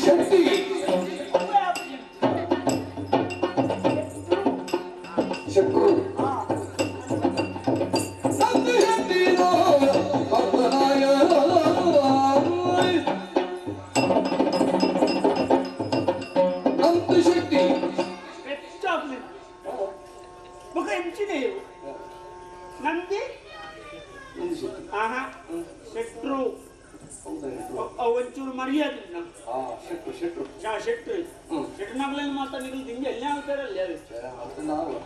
ಶೆಟ್ಟಿ ಶೆಟ್ರು ನಂದಿ ಶೆಟ್ಟಿನೋ ಭಕ್ತನಾಯ ನಂದಿ ಶೆಟ್ಟಿ ಬೊಕ ಎಂಚಿನೆ ನಂದಿ ನಂದಿ ಶೆಟ್ಟಿ ಆಹಾ ಶೆಟ್ರು ಒಂಚೂರು ಮರ್ಯಾದೆ ಶೆಟ್ರು ಶೆಟ್ರು ಶೆಟ್ರು ಶೆಟ್ರು ಮಾತಾಡಿದ್ರು ದಿಂಗೆ ಎಲ್ಲ ಆಗ್ತಾರಲ್ಲ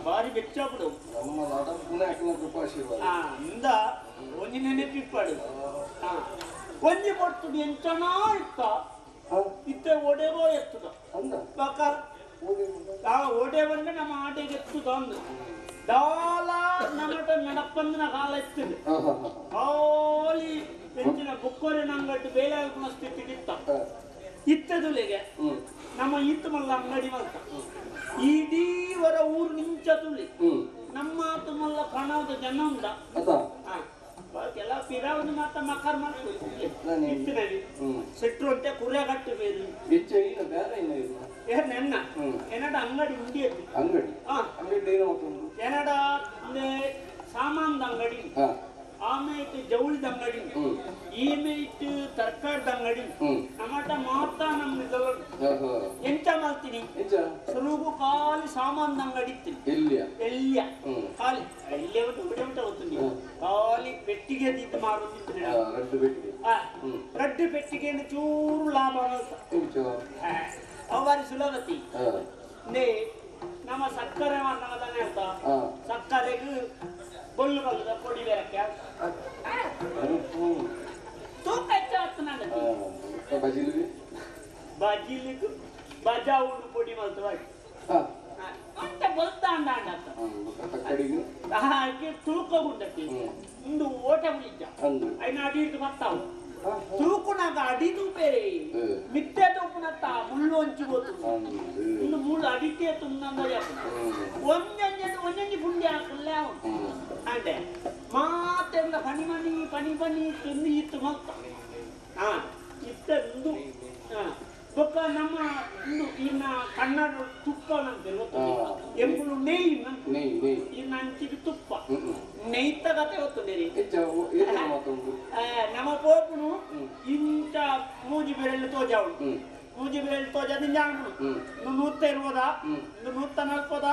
ಬಾರಿ ಬೆಚ್ಚ ಬಿಡು ನಮ್ಮ ನಾಡ ಪುಣೆ ಹಾಕಿನ ಕೃಪಾಶೀರ್ವಾದ ಅಂದ ಒಂಜಿ ನೆನಪಿಪ್ಪಾಡು ಒಂಜಿ ಪೊರ್ತುಡು ಎಂಚನಾ ಇತ್ತ ಇತ್ತೆ ಒಡೆವೋ ಎತ್ತುದ ಬಕ ಆ ಒಡೆ ಬಂದ್ರೆ ನಮ್ಮ ಆಟೆಗೆ ಎತ್ತುದ ಅಂದು ದಾಲ ನಮಟ ನಡಪ್ಪಂದಿನ ಕಾಲ ಎತ್ತುದು ಖಾಲಿ ಎಂಚಿನ ಬುಕ್ಕೋರೆ ನಂಗಟ್ಟು ಬೇಲೆ ಹಾಕುವ ಸ್ಥಿತಿಗಿತ್ತ ಇತ್ತದುಲೆಗೆ ನಮ್ಮ ಈತ ಮಲ್ಲ ಅಂಗಡಿ ಮಲ್ತ ಇಡೀ ವರ ಊರು ನಿಂಚ ತುಳಿ ನಮ್ಮ ಆತ ಮಲ್ಲ ಕಾಣೋದ ಜನ ಉಂಡ ಕೆಲ ಪಿರಾವನು ಮಾತ ಮಕರ್ ಮಾಡ್ತೀವಿ ಸೆಟ್ರು ಅಂತ ಕುರ್ಯ ಕಟ್ಟು ಬೇರು ನೆನ್ನ ಏನಡ ಅಂಗಡಿ ಉಂಡಿ ಅಂಗಡಿ ಅಂಗಡಿ ಏನಡ ಸಾಮಾನ್ದ ಅಂಗಡಿ ಆಮೇಲೆ ಜವಳಿದ ಅಂಗಡಿ ಈಮೇಟ್ ತರಕಾರಿದ ಅಂಗಡಿ ನಮ್ಮಟ ಮಾತಾ ನಮ್ಮ ಎಂತ ಮಾಡ್ತೀನಿ ಸುರುಗು ಖಾಲಿ ಸಾಮಾನ್ದ ಅಂಗಡಿ ಇತ್ತು ಎಲ್ಲಿಯ ಖಾಲಿ ಎಲ್ಲಿಯ ಬಿಟ್ಟು ಹೋಗ್ತೀನಿ ಖಾಲಿ ಪೆಟ್ಟಿಗೆ ತಿದ್ದು ಮಾರುತ್ತಿತ್ತು ರಡ್ಡು ಪೆಟ್ಟಿಗೆ ಚೂರು ಲಾಭ ಅವು ಸುಲಭತಿ ನಮ್ಮ ಸಕ್ಕರೆ ಮಾರ್ನಗದಾನೆ ಹೇಳ್ತಾ ಸಕ್ಕರೆಗೆ ಬೊಲ್ಲು ಕಲ್ಲದ ಪೊಡಿ ಬೇರಕ್ಕೆ ತೂಕ ಹೆಚ್ಚಾಗ್ತದೆ ಬಜಿಲಿಗೆ ಬಜಾವುಡು ಪೊಡಿ ಮಲ್ತವಾಗಿ ಅಂತ ಬೊಲ್ತ ಅಂಡ ಹಾಗೆ ತೂಕ ಗುಂಡತಿ ಇಂದು ಓಟ ಮುಳಿಜ ಐನ ಅಡಿ ಇಟ್ಟು ಬರ್ತಾವು ತೂಕುನಾಗ ಅಡಿ ತೂಪೇರೆ ಮಿತ್ತೆ ತೂಪುನತ್ತ ಮುಳ್ಳು ಒಂಚು ಗೊತ್ತು ಇನ್ನು ಮುಳ್ಳು ಅಡಿಕೆ ತುಂದ ಒಂದೊಂದು ಒಂದೊಂದು ಪುಂಡಿ ಹಾಕಲ್ಲ ಅವನು ಅಂಡೆ ಮಾತೆಲ್ಲ ಪಣಿ ಮಣಿ ಪಣಿ ಪಣಿ ತಿಂದು ಇತ್ತು ಮಲ್ತ ಇತ್ತಂದು ಬೊಕ್ಕ ನಮ್ಮ ಇಂದು ಇನ್ನ ಕನ್ನಡ ತುಪ್ಪ ನಂತೆ ಗೊತ್ತು ಎಂಬುಲು ನೆಯ್ ಇನ್ನು ಅಂಚಿಗೆ ತುಪ್ಪ ನೆಯ್ತ ಕತೆ ಗೊತ್ತುಂಡೇರಿ ನಮ್ಮ ಪೋಪುನು ಇಂಥ ಮೂಜಿ ಬೆರಳು ತೋಜಾವಳು ಮೂಜಿ ಬೆರಳು ತೋಜಾದ ಜಾಣು ನೂತ್ತ ಇರುವುದ ನೂತ್ತ ನಲ್ಪದ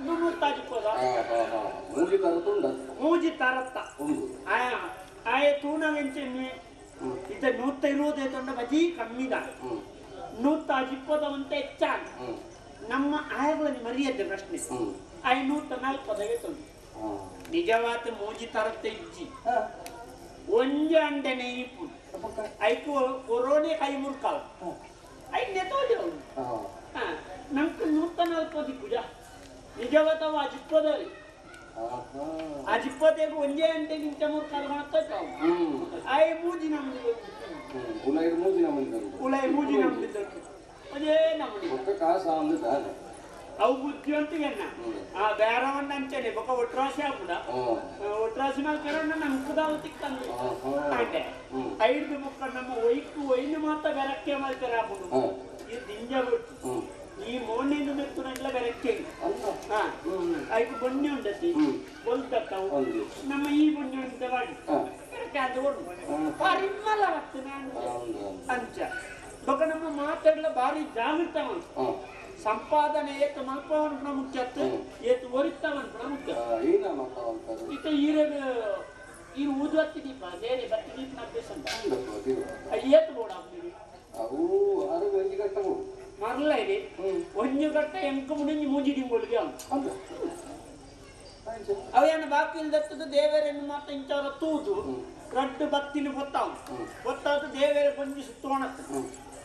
ನೂತ್ತ ಅಜಿಪ್ಪದ ಮೂಜಿ ತರತ್ತ ಆಯ ತೂನಗೆಂಚೆನ್ನಿ ಇತ್ತ ನೂತ್ತ ಇರುವುದೇ ತೊಂಡ ಬಜಿ ಕಮ್ಮಿದ ನೂತ್ತ ಅಜಿಪ್ಪದವಂತ ಹೆಚ್ಚಾಗ ನಮ್ಮ ಆಯಗಳಲ್ಲಿ ಮರ್ಯಾದೆ ಪ್ರಶ್ನೆ ಆಯ್ ನೂತ್ತ ನಲ್ಪದಗೆ ತೊಂದು ನಿಜವಾದ ಮೂಜಿ ತರತ್ತ ಇಜ್ಜಿ ಒಂಜೆ ಅಂಡೆ ನೆಯ್ಪು ಐಕು ಕೊರೋನೆ ಕೈ ಮುರ್ಕಾವು ಐನೆ ತೋಜವು ನಂಗೆ ನೂತ್ತ ನಲ್ಪದಿ ಪೂಜ ನಿಜವಾದ ಅಜಿಪ್ಪದವಿ ಅಜಿಪ್ಪದೆಗೆ ಒಂಜೆ ಅಂಡೆ ನಿಂಚ ಮುರ್ಕಾಲು ಮಾಡ್ತಾ ಆಯ್ ಮೂಜಿ ನಮ್ದು ಉಲಾಯಿ ಮೂಜಿ ನಮ್ದು ಅದೇ ನಮ್ಮನಿ ಅವು ಬುದ್ಧಿ ಅಂತ ಎನ್ನ ಆ ಬೇರವನ್ನ ಅಂಚನೆ ಬೊಕ ಒಟ್ರಾಸಿ ಹಾಕುಡ ಒಟ್ರಾಸಿ ಮಾಡ್ಕೊಂಡ ನಮ್ ಕುದಾವ ತಿಕ್ಕಂದು ಅಂಡೆ ಐದು ಮುಕ್ಕ ನಮ್ಮ ಒಯ್ಕು ಒಯ್ನು ಮಾತ್ರ ಬೆರಕ್ಕೆ ಮಾಡ್ತಾರೆ ಹಾಕುದು ಈ ದಿಂಜ ಬಿಟ್ಟು ಈ ಮೋನೆಂದು ಮೆತ್ತುನಲ್ಲ ಬೆರಕ್ಕೆ ಐಕು ಬೊಣ್ಣೆ ಉಂಡತಿ ಬೊಲ್ತಕ್ಕವು ನಮ್ಮ ಈ ಬೊಣ್ಣೆ ಉಂಟ ಮಾಡಿ ಬೆರಕ್ಕೆ ಅದು ಪರಿಮಳ ಬರ್ತದೆ ಅಂಚ ಬೊಕ ನಮ್ಮ ಮಾತಾಡಲ ಭಾರಿ ಜಾಗೃತ ಸಂಪಾದನೆ ಏತು ಮಲ್ಪವನ್ ಮುಖ್ಯತ್ತು ಏತು ಒರಿತವನ್ ಮುಖ್ಯ ಇತ್ತ ಈರೆಗ್ ಈ ಊದ್ವತ್ತಿ ದೀಪ ಬೇರೆ ಬತ್ತಿ ದೀಪ ಅಭ್ಯಾಸ ಏತು ಬೋಡ ಮರಲ ಇದೆ ಒಂಜು ಗಟ್ಟ ಎಂಕ ಮುಡಿಂಜಿ ಮೂಜಿ ದಿಂಗೊಳಿಗೆ ಅವನು ಅವೇನು ಬಾಕಿ ಇಲ್ದತ್ತದ ದೇವರನ್ನು ಮಾತ್ರ ಇಂಚವರ ತೂದು ರಡ್ಡು ಬತ್ತಿನ ಗೊತ್ತಾವು ಗೊತ್ತಾದ ದೇವರ ಕೊಂಜಿ ಸುತ್ತೋಣತ್ತು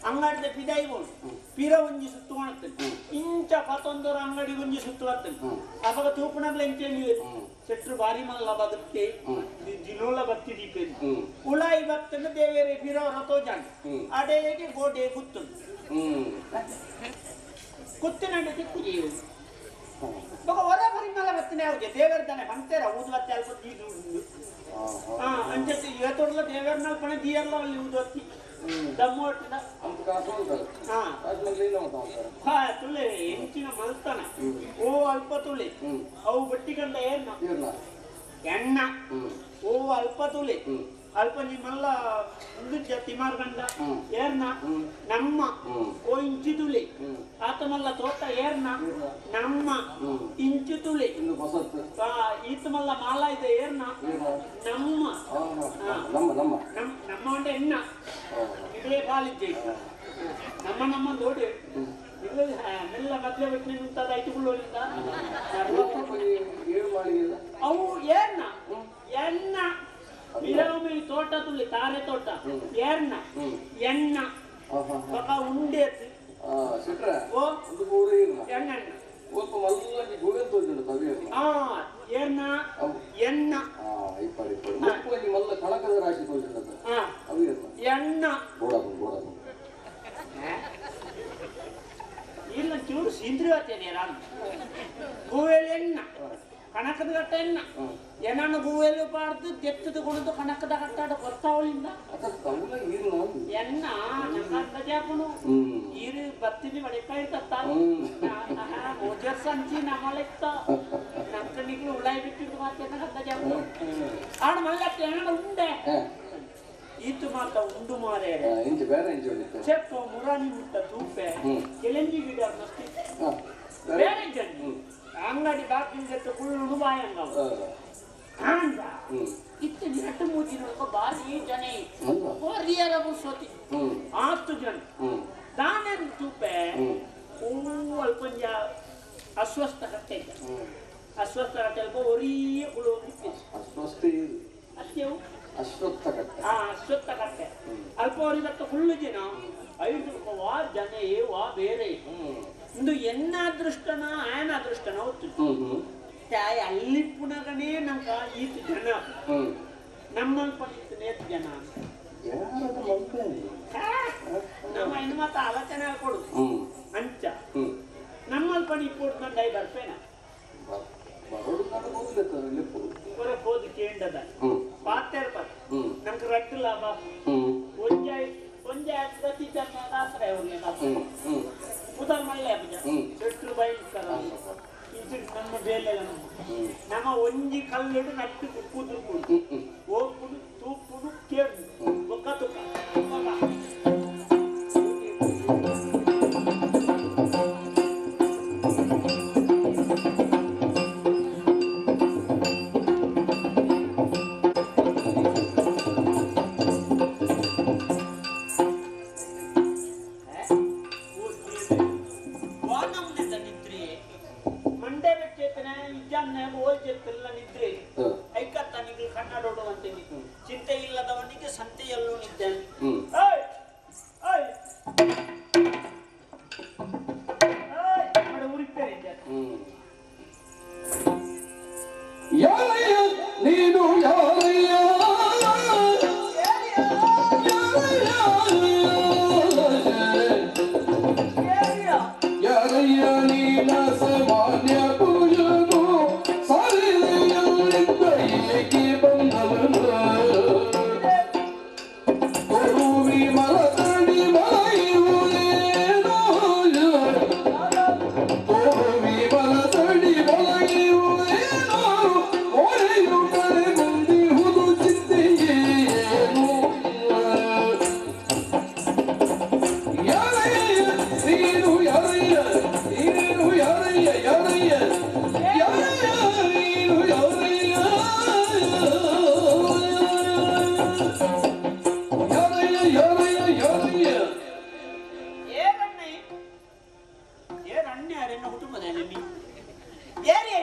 ಅಂಗಡಿದ ಪಿದಾಯಿ ಬೋಡು ಪಿರ ಒಂಜಿ ಸುತ್ತೋಣತ್ತು ಇಂಚ ಪತ್ತೊಂದರ ಅಂಗಡಿ ಒಂಜಿ ಸುತ್ತು ಬರ್ತದೆ ಅವಾಗ ತೂಪುನಗ್ಲ ಎಂಚೆಲ್ಲಿ ಸೆಟ್ರು ಬಾರಿ ಮಲ್ಲ ಬದುಕ್ತೆ ದಿನೋಲ ಬತ್ತಿ ದೀಪೇರಿ ಉಳಾಯಿ ಬತ್ತನ ದೇವೇರೆ ಪಿರ ರಥೋಜಾನ್ ಅಡೇಗೆ ಗೋಡೆ ಕುತ್ತು ಕುತ್ತಿನಂಡೆ ತಿಕ್ಕುಜಿ ಬೊಕ ಹೊರ ಪರಿಮಳ ಬತ್ತಿನ ಯಾವ್ದು ದೇವರ ತಾನೆ ಬಂತೇರ ಊದುವತ್ತಿ ಅಲ್ಪ ದೀದು ಅಂಚೆ ಇವತ್ತೊಡ್ಲ ದೇವರನ್ನ ಪಣ ದೀಯಲ್ಲ ಅಲ್ಲಿ ಊದುವತ್ತಿ ದಮ್ಮೋಟಿದ ಹಾ ತುಳಿ ಎಂಚಿನ ಮಲ್ತನ ಓ ಅಲ್ಪ ತುಳಿ ಅವು ಬಟ್ಟಿ ಕಂಡ ಏರ್ನ ಎಣ್ಣ ಓ ಅಲ್ಪ ತುಳಿ ಅಲ್ಪ ನಿಮ್ಮಲ್ಲ ಒಂದು ತಿಮಾರ್ ಕಂಡ ಏರ್ನ ನಮ್ಮ ಓ ಇಂಚು ತುಳಿ ಆತಮಲ್ಲ ತೋಟ ಏರ್ನ ನಮ್ಮ ಇಂಚು ತುಳಿ ಈತಮಲ್ಲ ಮಾಲ ಇದೆ ಏರ್ನ ನಮ್ಮ ನಮ್ಮ ನಮ್ಮ ಉಂಡ ಎಣ್ಣ ಇದೇ ಪಾಲಿದ್ದೆ ನಮ್ಮ ನಮ್ಮ ನೋಡಿ ಮೆಲ್ಲ ಮೊದಲೇ ಬಿಟ್ಟು ನಿಂತಾದ ಐತುಕೊಳ್ಳೋಲಿಂದ ಅವು ಏರ್ನ ಎಣ್ಣ ವಿರಾಮಿ ತೋಟ ತುಳಿ ತಾರೆ ತೋಟ ಏರ್ನ ಎಣ್ಣ ಬಕ ಉಂಡೆ ಓ ಎಣ್ಣ ಏರ್ನ ಎಣ್ಣ ಎಣ್ಣ ಇಲ್ಲ ಚೂರು ಸಿಂದ್ರಿ ರಾಮ ಗೂವೆಲ್ ಎಣ್ಣ ಕಣಕದ ಗಟ್ಟ ಎಣ್ಣ ಏನನ್ನು ಗೂವೆಲು ಪಾಡ್ದು ದೆತ್ತದ ಕೊಡದು ಕಣಕದ ಕಟ್ಟಾಡ ಗೊತ್ತಾವಳಿಂದ ಎಣ್ಣ ನಮ್ಮ ಈರು ಬತ್ತಿನಿ ಬಡಿಪಾಯಿ ತತ್ತ ಓಜರ್ ಸಂಚಿ ನಮ್ಮಲೆತ್ತ ನಮ್ಮ ಕಣ್ಣಿಗೆ ಉಳಾಯಿ ಬಿಟ್ಟಿದ್ದು ಮಾತೇನ ಕದ್ದ ಜಾಪುನು ಆಡ ಮಲ್ಲ ಎಣ್ಣ ಉಂಡೆ ಈತು ಮಾತ ಉಂಡು ಮಾರೇ ಚೆಪ್ಪ ಮುರಾನಿ ಮುಟ್ಟ ತೂಪೆ ಕೆಳಂಜಿ ಗಿಡ ಮಸ್ತಿ ಬೇರೆ ಜನ ಅಂಗಡಿ ಬಾಕಿಂದ ಕುಳ್ಳು ಬಾಯಂಗ ಇತ್ತು ನೆಟ್ಟು ಮೂಜಿನ ಬಾರಿ ಜನ ಹೊರಿಯರ ಸೋತಿ ಆತು ಜನ ದಾನ ತೂಪೆ ಹೂ ಅಲ್ಪಂಜ ಅಸ್ವಸ್ಥ ಕಟ್ಟೆ ಅಸ್ವಸ್ಥ ಕಟ್ಟೆ ಒರಿಯ ಕುಳು ಅಸ್ವಸ್ಥ ಅತ್ಯವು ಅಶ್ವತ್ಥ ಕಟ್ಟೆ ಆ ಅಶ್ವತ್ಥ ಕಟ್ಟೆ ಅಲ್ಪ ಅವರಿಗತ್ತ ಕುಳ್ಳು ಜನ ಐದು ವಾ ಜನ ವಾ ಬೇರೆ ಇಂದು ಎನ್ನ ಅದೃಷ್ಟನ ಆಯನ ಅದೃಷ್ಟನ ಹೊತ್ತು ತಾಯಿ ಅಲ್ಲಿ ಪುನಗನೇ ನಂಗ ಈತ ಜನ ನಮ್ಮಲ್ಪ ನೇತು ಜನ ನಮ್ಮ ಇನ್ನು ಮಾತ ಆಲೋಚನೆ ಕೊಡು ಅಂಚ ನಮ್ಮಲ್ಪ ಇಪ್ಪೋಡು ನಂಡೈ ಬರ್ಪೇನ ಹೋದ ಕೇಂಡದ ಪಾತ್ರೆ ನಮ್ಗೆ ರಟ್ಟು ಲಾಭ ಒಂಜೆ ಒಂಜೆ ಪ್ರತಿ ಜನ ಆಸರೆ ಪುದರ್ ಮಲ್ಲೆ ಚೆಟ್ಟು ಬೈಲ್ಕರ ನಮ್ಮ ಬೇಲೆ ನಮ್ಮ ಒಂಜಿ ಕಲ್ಲುಡು ನಟ್ಟು ಕೂದುರು ಓಪುಡು ತೂಪುಡು ಕೇಳು ಒಕ್ಕ ತುಕ್ಕ ಚಿಂತೆ ಇಲ್ಲದವನಿಗೆ ಸಂತೆಯಲ್ಲೂ ನಿದ್ದಾನೆ. ಯಾರಯ್ಯ ನೀನು ಯಾರಯ್ಯ ಯಾರಯ್ಯ ನೀನ ಸಾಮಾನ್ಯ ಪುರುಷನು ಸಾರಿಯಲ್ಲಿದ್ದ ಏಕೆ ಬಂದವನು ಕೊಡುವಿ ಮಲತಡಿ ಮಲಯುವುದೇನೋ ಕೊಡುವಿ ಮಲತಡಿ ಮಲಯುವುದೇನೋ ಒರೆಯು ಕಡೆ ಬಂದಿಹುದು ಚಿಂತೆಯೇನು ಯಾರಯ್ಯ ನೀನು ಯಾರಯ್ಯ ನೀನು ಯಾರಯ್ಯ ಯಾರಯ್ಯ ಯಾರಯ್ಯ ನೀನು ಯಾರಯ್ಯ ಯಾರಯ್ಯ ಯಾರಯ್ಯ ಯಾರಯ್ಯ ಏರಣ್ಣ ಎನ್ನ ಕುಟುಂಬದಲ್ಲಿ ಏರಿ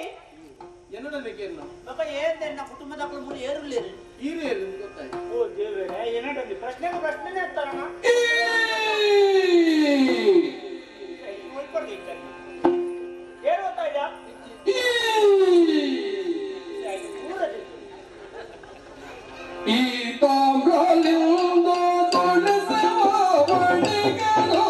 എന്നോട് ಬೇಕೇನು ಪಾಪ ಏನ್ ಕುಟುಂಬದ ಮೂರು ಏರುಲೇರು ಈರೇರು ಗೊತ್ತಾಯ್ತು. ಓ ದೇವರೇ ಏನಡಲ್ಲಿ ಪ್ರಶ್ನೆಗೆ ಪ್ರಶ್ನೆನೇ ಇರ್ತಾರಣ್ಣ ಏನು ಗೊತ್ತಾ ಇದ್ಯಾ ಈ ತಾಮ್ರಲಿಂದ ತೊಳೆಸುವ ಬಳಿಗನು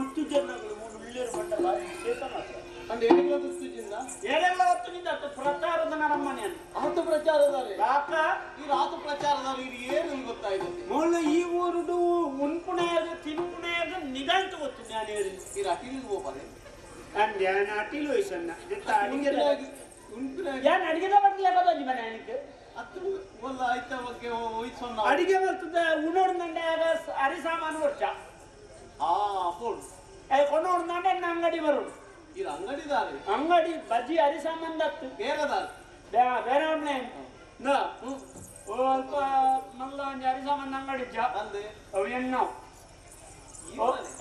ಗುತ್ತು ಜನಗಳು ಉಳ್ಳೇರು ಬಂಡ ಬಾರಿ ವಿಶೇಷ ಮಾತ್ರ. ಅಂಡ್ ಏನೆಲ್ಲ ಗೊತ್ತಿದ್ದ? ಏನೆಲ್ಲ ಗೊತ್ತಿದ್ದ ಅದು ಪ್ರಚಾರದ ನರಮನೆ ಆತ ಪ್ರಚಾರದಾರೆ ಯಾಕ ಈ ರಾತ ಪ್ರಚಾರದಾರೆ ಇದು ಏನು ಗೊತ್ತಾಯ್ತು ಮೂಲ ಈ ಊರುಡು ಉನ್ಪುಣೆಯಾಗ ತಿನ್ಪುಣೆಯಾಗ ನಿಗಂಟು ಗೊತ್ತು ನಾನು ಹೇಳಿ ಈ ಅಟಿಲಿಗೆ ಹೋಗ್ಬಾರೆ ಅಂಡ್ ನಾನು ಅಟಿಲು ವಯಸ್ಸನ್ನ ಅಡಿಗೆ ಉನ್ಪುಣೆಯಾಗ ಏನು ಅಡಿಗೆದ ಬರ್ಲಿಲ್ಲ ನಿಮ್ಮ ಮನೆ ಅತ್ತು ಒಲ್ಲ ಆಯ್ತ ಬಗ್ಗೆ ವಯಸ್ಸನ್ನ ಅಡಿಗೆ ಬರ್ತದೆ ಉಣೋಡ್ನಂಡೆ ಆಗ ಅರಿ ಸಾಮಾನು ವರ್ಷ ಆ ಫೋನ್ ಕೊಂಡೋಡ್ನಂಡೆ ಅಂಗಡಿ ಬರೋದು ಇದು ಅಂಗಡಿದಾರೆ ಅಂಗಡಿ ಬಜ್ಜಿ ಅರಿ ಸಾಮಾನು ದತ್ತು ಬೇರೆದಾರೆ ಬೇರೆ ನಾ ಅಲ್ಪ ಮಲ್ಲ ಒಂಜಿ ಅರಿ ಸಾಮಾನು ಅಂಗಡಿ ಇಜ್ಜ ಅಂದೆ ಅವು ಎಣ್ಣವು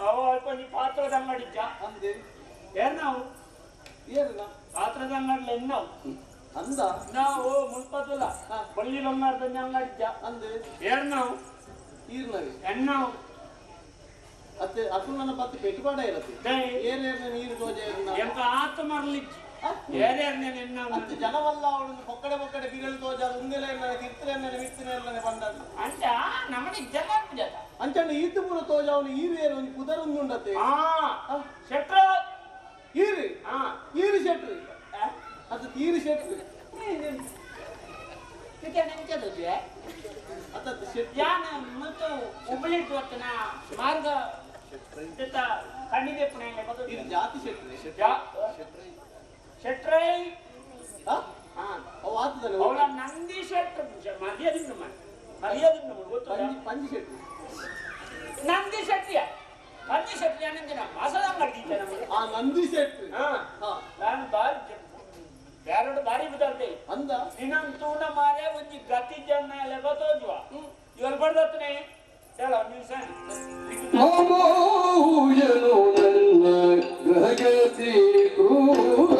ಅವು ಅಲ್ಪ ಒಂಜಿ ಪಾತ್ರದ ಅಂಗಡಿ ಇಜ್ಜ ಅಂದೆ ಏನಾವು ಏನ ಪಾತ್ರದ ಅಂಗಡಿಲ ಎಣ್ಣವು ಅಂದ ನಾವು ಮುಲ್ಪತ್ತಲ್ಲ ಬಳ್ಳಿ ಬಂಗಾರದ ಅಂಗಡಿ ಇಜ್ಜ ಅಂದೆ ಏರ್ನಾವು ಈರ್ನವಿ ಎಣ್ಣವು ಅತ್ತೆ ಅಪ್ಪು ನನ್ನ ಪತ್ತು ಪೆಟ್ಟುಪಾಡ ಇರತ್ತೆ ಏನೇನ ನೀರು ತೋಜ ಎಂತ ಆತ ಮರಲಿಜ್ಜಿ ಏನೇರ್ನೇನು ಎಣ್ಣವು ಅತ್ತೆ ಜನವಲ್ಲ ಅವಳನ್ನು ಪೊಕ್ಕಡೆ ಪೊಕ್ಕಡೆ ಬಿರಳು ತೋಜ ಉಂದೆಲೆ ಎಣ್ಣೆ ತಿರ್ತಲೆ ಎಣ್ಣೆ ಮಿತ್ತಿನ ಎಣ್ಣೆ ಬಂದದ್ದು ಅಂಚ ನಮ್ಮನೆ ಜನ ಜನ ಅಂಚಣ್ಣ ಈತು ಪೂರ ತೋಜ ಅವನು ಈರು ಏರು ಒಂದು ಪುದರೊಂದುಂಡತ್ತೆ ಶೆಟ್ರ ಈರು ಈರು ಶೆಟ್ರು ಅದು ತೀರು ಶೆಟ್ರು ಯಾನ ಮತ್ತು ಹುಬ್ಬಳ್ಳಿ ಹೊತ್ತನ ಮಾರ್ಗ ಕಣ್ಣಿದೆ ಇದು ಜಾತಿ ಶೆಟ್ರು ಶೆಟ್ರೈ ಅವು ಆತದಲ್ಲ ಅವಳ ನಂದಿ ಶೆಟ್ರು ಮರ್ಯಾದಿಂದ ಮರ್ಯಾದಿಂದ ಗೊತ್ತು ಪಂಜಿ ಶೆಟ್ರು ನಂದಿ ಶೆಟ್ಟಿಯ ನಂದಿ ಶೆಟ್ಟಿ ಅನ್ನಂದಿನ ಮಸದ ಅಂಗಡಿ ನಮಗೆ ಆ ನಂದಿ ಶೆಟ್ರು ನಾನು ಬಾರಿ ಬೇರೆಡು ಬಾರಿ ಬುದಾರ್ದೆ ಅಂದ ನಿನ್ನನ್ನು ತೂಣ ಮಾರೆ ಒಂಜಿ ಗತಿ ಜನ ಎಲ್ಲ ಗೊತ್ತೋಜ್ವ ಇವಾಗ ಬಡ್ದತ್ತನೆ ಹೇಳ ನಿಮಿಷ ನಮೋಯನು ನನ್ನ ಗ್ರಹಗತಿ ಕ್ರೂರ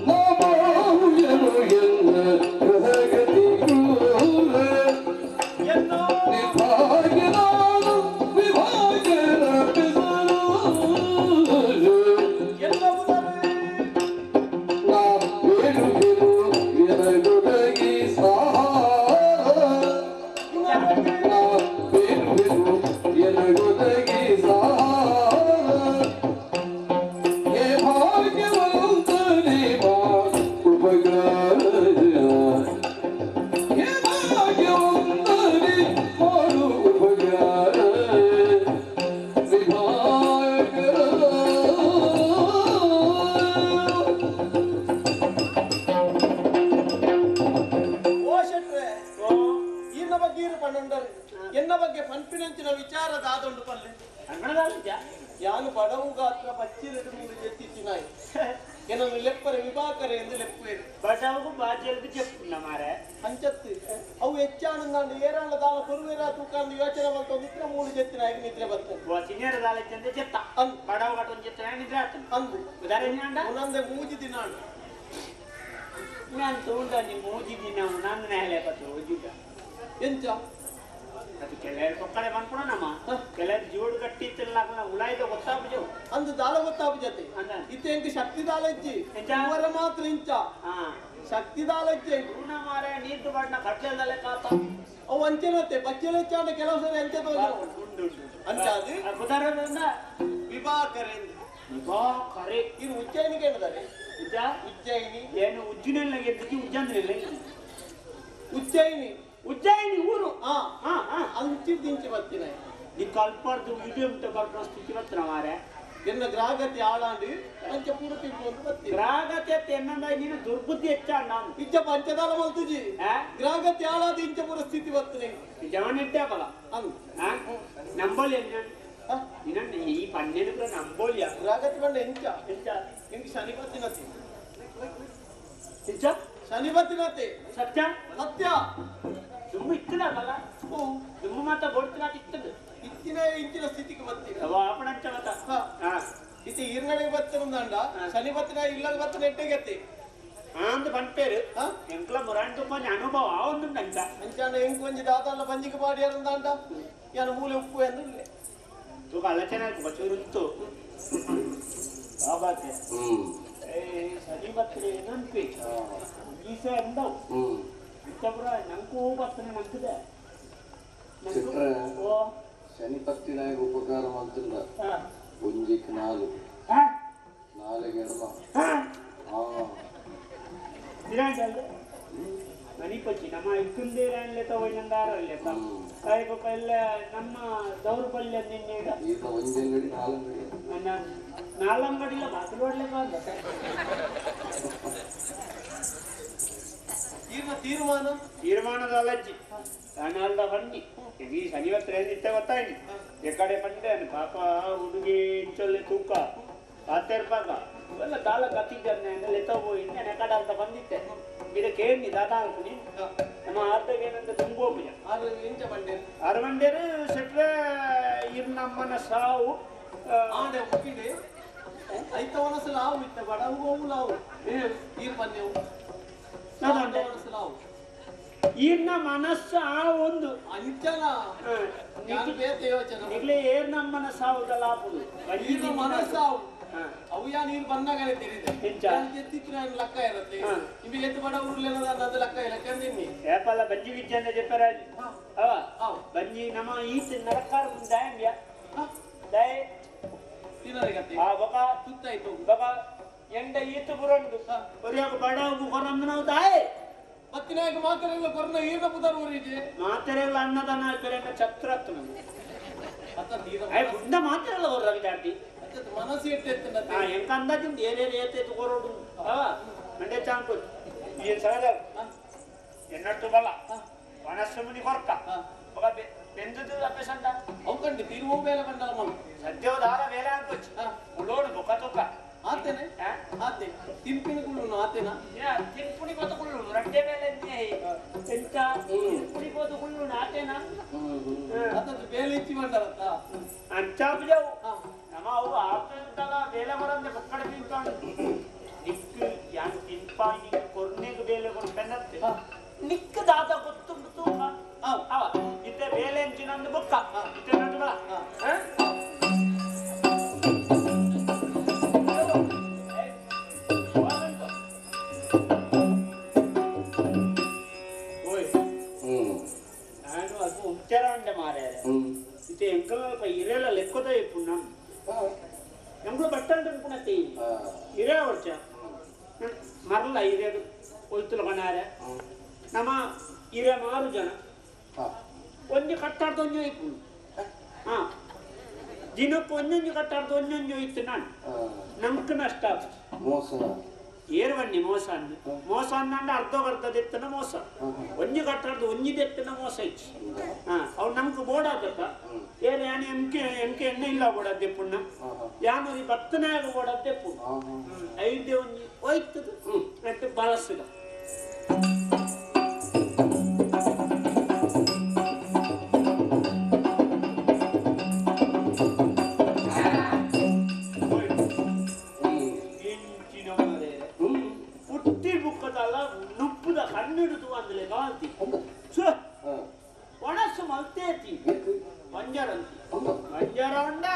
ನಮೋಯನು ಎನ್ನ ಗ್ರಹಗತಿ ಕ್ರೂರ ವಿಭಾಗನಾನು ವಿಭಾಗನ ಪಿಸರು ನಾ ಬೇಡುವೆನು ಎನಗೊದಗಿ ಸಹಾರ ನಾ ಬೇಡುವೆನು ಎನಗೊದಗಿ ಸಹಾರ ಹೇ ಭಾಗ್ಯವಂತನೇ ಮಾ ಉಪಕಾರ ಹೇ ಭಾಗ್ಯವಂತನೇ ಮಾಡು ಉಪಕಾರ ವಿಭಾಗರ ಓ ಶೆಟ್ರೆ ಈರ್ನ ಬಗ್ಗೆ ಈರು ಪನ್ನೊಂಡರು ಎನ್ನ ಬಗ್ಗೆ ಪನ್ಪಿನಂಚಿನ ವಿಚಾರ ದಾದೊಂಡು ಪಲ್ಲೆ ಯಾನು ಬಡವು ಗಾತ್ರ ಪಚ್ಚಿರಡು ಮೂರು ಜೆತ್ತಿನಾಯಿ ಏನನ್ನು ಲೆಪ್ಪರೆ ವಿಭಾಕರೆ ಎಂದು ಲೆಪ್ಪುವೇರು ಬಡವು ಬಾಜೆಲ್ದು ಚೆಪ್ಪುಂಡ ಮಾರೆ ಅಂಚತ್ತು ಅವು ಹೆಚ್ಚಾನಂದಾಂಡು ಏರಾಂಡ ದಾನ ಕೊರುವೇರ ತೂಕಾಂದು ಯೋಚನೆ ಬಂತು ನಿತ್ರ ಮೂರು ಜೆತ್ತಿನಾಯಿಗೆ ನಿದ್ರೆ ಬರ್ತದೆ ಸಿನಿಯರ್ ದಾಲಚ್ಚಂದೆ ಚೆತ್ತ ಅಂದ್ ಬಡವು ಕಟ್ಟೊಂದು ಚೆತ್ತ ನಿದ್ರೆ ಆತನು ಅಂದು ಉದಾಹರಣೆ ಅಂಡ ಉನಂದೆ ಮೂಜಿ ದಿನಾಂಡು ನಾನು ತಗೊಂಡ ನಿಮ್ಮ ಮೂಜಿ ದಿನ ನನ್ನ ಮೇಲೆ ಬತ್ತು ಓಜಿದ್ದ ಎಂಚ ಅದು ಕೆಲವರು ಕೊಕ್ಕಡೆ ಬಂದ್ಕೊಡ ನಮ್ಮ ಕೆಲವರು ಜೋಡು ಕಟ್ಟಿತ್ತಿಲ್ಲ ಉಳಾಯ್ದ ಗೊತ್ತಾಪುಜವು ಅಂದು ದಾಲ ಗೊತ್ತಾಪು ಜತೆ ಅಂದ ಇತ್ತೆ ಎಂಕ್ ಶಕ್ತಿ ದಾಲಜ್ಜಿ ಎಂಚ? ಅವರ ಮಾತ್ರ ಇಂಚ ಹಾ ಶಕ್ತಿ ದಾಲಜ್ಜಿ ಪೂರ್ಣ ಮಾರೆ ನೀರು ಬಣ್ಣ ಕಟ್ಲೆದಲ್ಲೇ ಕಾತ ಅವು ಅಂಚೆನತ್ತೆ ಬಚ್ಚೆಲೆಚ್ಚಾಂಡ ಕೆಲವು ಸರಿ ಅಂಚೆ ತೋಜ ಉಂಡು ಉಂಡು ಅಂಚಾದು ಉದಾಹರಣೆ ವಿಭಾಕರೆಂದು ವಿಭಾಕರೆ ಇದು ಉಜ್ಜಯಿನಿ ಕೇಳಿದ್ದಾರೆ ಉಜ್ಜ ಉಜ್ಜಯಿನಿ ಏನು ಉಜ್ಜಿನೆಲ್ಲ ಗೆದ್ದಿದ್ದು ಉಜ್ಜಂದ್ರಿಲ್ಲ ಉಜ್ಜಯಿನಿ ಉಜ್ಜಯಿನಿ ಊರು ಹಾ ಹಾ ಹಾ ಅಂಚಿದಿಂಚಿ ಬರ್ತೀನಿ ನೀ ಕಲ್ಪರ್ದು ವಿಡಿಯೋ ಉಂಟು ಬರ್ಪುನ ಸ್ಥಿತಿ ಬತ್ತಿನ ಮಾರೆ ಎನ್ನ ಗ್ರಾಹಕತೆ ಆಳಾಂಡಿ ಅಂಚ ಪೂರ ತಿಳ್ಕೊಂಡು ಬರ್ತೀನಿ ಗ್ರಾಹಕತೆ ಎನ್ನಂದ ನೀನು ದುರ್ಬುದ್ಧಿ ಹೆಚ್ಚಾಂಡ ಇಜ್ಜ ಪಂಚದಾಲ ಮಲ್ತುಜಿ ಗ್ರಾಹಕತೆ ಆಳಾದ ಇಂಚ ಪೂರ ಸ್ಥಿತಿ ಬರ್ತೀನಿ ಜವನಿಟ್ಟೆ ಬಲ ಅಂದ್ ನಂಬೋಲಿ ನಿನ್ನ ಈ ಪನ್ನೆಡು ಕೂಡ ನಂಬೋಲಿಯ ಗ್ರಾಹಕತೆ ಬಂಡ ಎಂಚ ಎಂಚ ಎಂಕ್ ಶನಿಪತಿನತಿ ಎಂಚ ಶನಿಪತಿನತಿ ಸತ್ಯ ಸತ್ಯ ದುಮ್ಮು ಇತ್ತದ ಬಲ ದುಮ್ಮು ಮಾತ ಬೋಡ್ತಿನ ಇತ್ತದ ಇತ್ತಿನ ಇಂಚಿನ ಸ್ಥಿತಿಗೆ ಬರ್ತೀನಿ ಅಪಣಂಚ ಮತ ಇತಿ ಈರ್ನಡೆ ಬತ್ತನುಂದಾಂಡ ಶನಿಪತಿನ ಇಲ್ಲದ ಬತ್ತ ನೆಟ್ಟೆಗೆತ್ತಿ ಅಂದ್ ಪನ್ಪೇರು ಎಂಕ್ಲ ಮುರಾಣ್ ತುಂಬ ಅನುಭವ ಒಂದುಂಡಂಚ ಅಂಚಾಂಡ ಎಂಕ್ ಒಂಜಿ ದಾದಾಂಡ ಪಂಜಿಗೆ ಪಾಡಿಯಾರಂದಾಂಡ ಯಾನ ಮೂಲೆ ಉಪ್ಪು ಎಂದುಳ್ಳೆ ತೂಕ ಆಲೋಚನೆ ಬಚೂರುಂತು ಬಾಬಾತೆ ಸನಿ ಬತ್ತನೆ ಏನನ್ಪಿ ಈಸೆ ಅಂದವು ಇಂಚಪುರ ನಂಕು ಬತ್ತನೆ ನಂಕುದೆ ಓ ಶನಿಪತ್ತಿ ನಾಯಕ ಉಪಕಾರ ಮಾಡ್ತಿಲ್ಲ ಒಂಜಿಕ್ ನಾಲು ನಾಲೆಗೆ ಎಡಮ ಮಣಿಪಚ್ಚಿ ನಮ್ಮ ಇಕ್ಕುಂದೇರಲ್ಲೇ ತಗೊಂಡಾರಲ್ಲೇ ಎಲ್ಲ ನಮ್ಮ ದೌರ್ಬಲ್ಯ ನಿನ್ನೆ ಈಗ ಒಂಜಂಗಡಿ ನಾಲಂಗಡಿ ನಾಲಂಗಡಿಲ್ಲ ಬಾಗಿಲು ತೀರ್ಮಾನ ತೀರ್ಮಾನದ ಅಲಜ್ಜಿ ನಾಲ್ದ ಬನ್ನಿ ಈ ಶನಿವಾರ ಏನಿತ್ತೆ ಗೊತ್ತಾಯ್ನಿ ಎಕಡೆ ಬಂದೆ ಪಾಪ ಹುಡುಗಿ ಇಂಚೊಲ್ಲೆ ತೂಕ ಆತೇರ್ಪಾಗ ಇವೆಲ್ಲ ದಾಲ ಕತ್ತಿದ್ದಾನೆ ಲೆತ್ತ ಹೋಗಿ ಎಕಡೆ ಅಂತ ಬಂದಿತ್ತೆ ಇದಕ್ಕೆ ಏನಿ ದಾದ ಅನ್ಕುನಿ ನಮ್ಮ ಆರ್ದಾಗ ಏನಂತ ತುಂಬೋಪಿಯ ಆರು ಬಂಡೇರು ಸೆಟ್ರೆ ಇರ್ ನಮ್ಮನ ಸಾವು ಆಡೆ ಮುಗಿಡೆ ಐತ ಒನಸು ಲಾವು ಇತ್ತ ಬಡವು ಹೋಗು ಲಾವು ಈರ್ ಬನ್ನೆವು ಈರ್ನ ಮನಸ್ಸು ಆ ಒಂದು ಅಂಚನ ಯೋಚನೆ ಏರ್ ನಮ್ಮನ ಸಾವುದಲ್ಲ ಈರ್ನ ಮನಸ್ಸಾವು ಅವು ಯಾ ನೀರು ಬಂದಾಗಲೇ ತಿಳಿದೆ ಲಕ್ಕ ಇರುತ್ತೆ ನಿಮಗೆ ಎತ್ತು ಬಡ ಉರ್ಲೇನದ ಲಕ್ಕ ಇಲ್ಲ ಕಂದಿನಿ ಏಪಲ್ಲ ಬಂಜಿ ವಿದ್ಯೆ ಅಂತ చెప్పారు ಅವ ಬಂಜಿ ನಮ್ಮ ಈತ ನರಕಾರ ದಾಯ ದಾಯ ತಿನ್ನರಿಗತ್ತೆ ಆ ಬಕ ತುತ್ತಾಯ್ತು ಬಕ ಎಂಡ ಈತ ಬುರಂಡು ಒರಿಯಾಗ ಬಡವು ಕೊರಂದು ದಾಯ್ ಪತ್ತಿನಾಯಕ ಮಾತೆರೆಲ್ಲ ಕೊರ್ನ ಈರ್ನ ಪುದರ್ ಊರಿಗೆ ಮಾತೆರೆಲ್ಲ ಅನ್ನದಾನ ಆಯ್ತಾರೆ ಛತ್ರತ್ತು ಅಯ್ಯ ಬುಂಡ ಮಾತೆರೆಲ್ಲ ಹೊರ ರವಿದಾರ್ತಿ ಮನಸ್ಸು ಎಟ್ಟೆತ್ತ ಎಂಕ ಅಂದಾಜಿಂದ ಏನೇನು ಏತೈತು ಕೊರೋಡು ಮಂಡೆ ಚಾಂಕು ಏನು ಸಹಜ ಎನ್ನಟ್ಟು ಬಲ್ಲ ಮನಸ್ಸು ಮುನಿ ಕೊರ್ಕ ఒక ಬೆಂದುದು ಅಪ್ಪೆಸಂತ ಅವು ತಿರುವು ಬೇಲೆ ಬಂದಲ್ಲ ಮಗ ಸದ್ಯೋದಾರ ಬೇಲೆ ಅನ್ಕೊಚ್ಚು ಉಳೋಡು ಬೊಕ್ಕ ತುಕ್ಕ ಆತೇನೆ ಆತೆ ತಿಂಪಿನ ಕುಳ್ಳು ಆತೇನಾ ತಿಂಪುಣಿ ಕೊತ ಕುಳ್ಳು ರಡ್ಡೆ ಮೇಲೆ ಎಂತ ತಿಂಪುಣಿ ಕೊತ ಕುಳ್ಳು ಆತೇನಾ ಅತದ್ದು ಬೇಲೆ ಇಚ್ಚಿ ಬಂದರತ್ತ ಅಂಚಾಪು ಜಾವು ನಮ್ಮ ಅವು ಆತಂತಲ ಬೇಲೆ ಬರಂದೆ ಬೊಕ್ಕಡೆ ತಿಂತಾನು ನಿಕ್ಕು ಯಾನ್ ತಿಂಪಾ ನಿಕ್ಕು ಕೊರ್ನೆಗೆ ಬೇಲೆ ಕೊಡ್ಪೆನ್ನತ್ತೆ ನಿಕ್ಕ ದಾದ ಗೊತ್ತುಂಟು ತೂಕ ಅವ ಇತ್ತೆ ಬೇಲೆ ಅಂಚಿನಂದು ಬೊಕ್ಕ ಇತ್ತೆ ನಟುಗಳ ನಾನು ಅದು ಉಂಚರ ಉಂಡೆ ಮಾರ್ಯಾರೆ ಇತ್ತೆ ಎಂಕಲ್ಪ ಇರೆಲ್ಲ ಲೆಕ್ಕದ ಇಪ್ಪು ನಮ್ಮ ಎಂಕಲು ಬಟ್ಟಲು ಅನ್కున్నತ್ತೆ ಇರೇ ವರ್ಷ ಮರಲ್ಲ ಇರೇ ಒಲ್ತುಲ ಕಣಾರೆ ನಮ್ಮ ಇರೇ ಮಾರು ಜನ ಒಂಜಿ ಕಟ್ಟಾಡ್ದು ಒಂಜಿ ಇಪ್ಪು ಹಾಂ ದಿನಕ್ಕೆ ಒಂದೊಂದು ಕಟ್ಟಾಡ್ದು ಒಂದೊಂದು ಇತ್ತು ನಾನು ನಮ್ಗೆ ನಷ್ಟ ಮೋಸ ಏರ್ವಣ್ಣಿ ಮೋಸ ಅಂದು ಮೋಸ ಅಂದಂಡ ಅರ್ಧಗರ್ಧದೆತ್ತನ ಮೋಸ ಒಂಜಿ ಕಟ್ಟಾಡ್ದು ಒಂಜಿದೆತ್ತನ ಮೋಸ ಇತ್ತು ಹಾಂ ಅವು ನಮ್ಗೆ ಬೋಡಾದಪ್ಪ ಏರ್ ಯಾನು ಎಂ ಕೆ ಎಂ ಕೆ ಎಣ್ಣೆ ಇಲ್ಲ ಬೋಡದ್ದೆ ಪುಣ್ಣ ಯಾನು ಈ ಬತ್ತನಾಗ ಬೋಡದ್ದೆ ಪುಣ್ಣ ಐದೇ ಒಂಜಿ ಹೋಯ್ತದ ನೆಟ್ಟು ಬಳಸಿದ ಪುಟ್ಟಿ ಬುಕ್ಕದಲ್ಲ ನುಪ್ಪುದ ಕಣ್ಣಿಡುದು ಅಂದಲೇ ಕಾಲ್ತಿ ಒಣಸು ಮಲ್ತೇತಿ ಬಂಜಾರಂತಿ ಬಂಜಾರ ಉಂಡ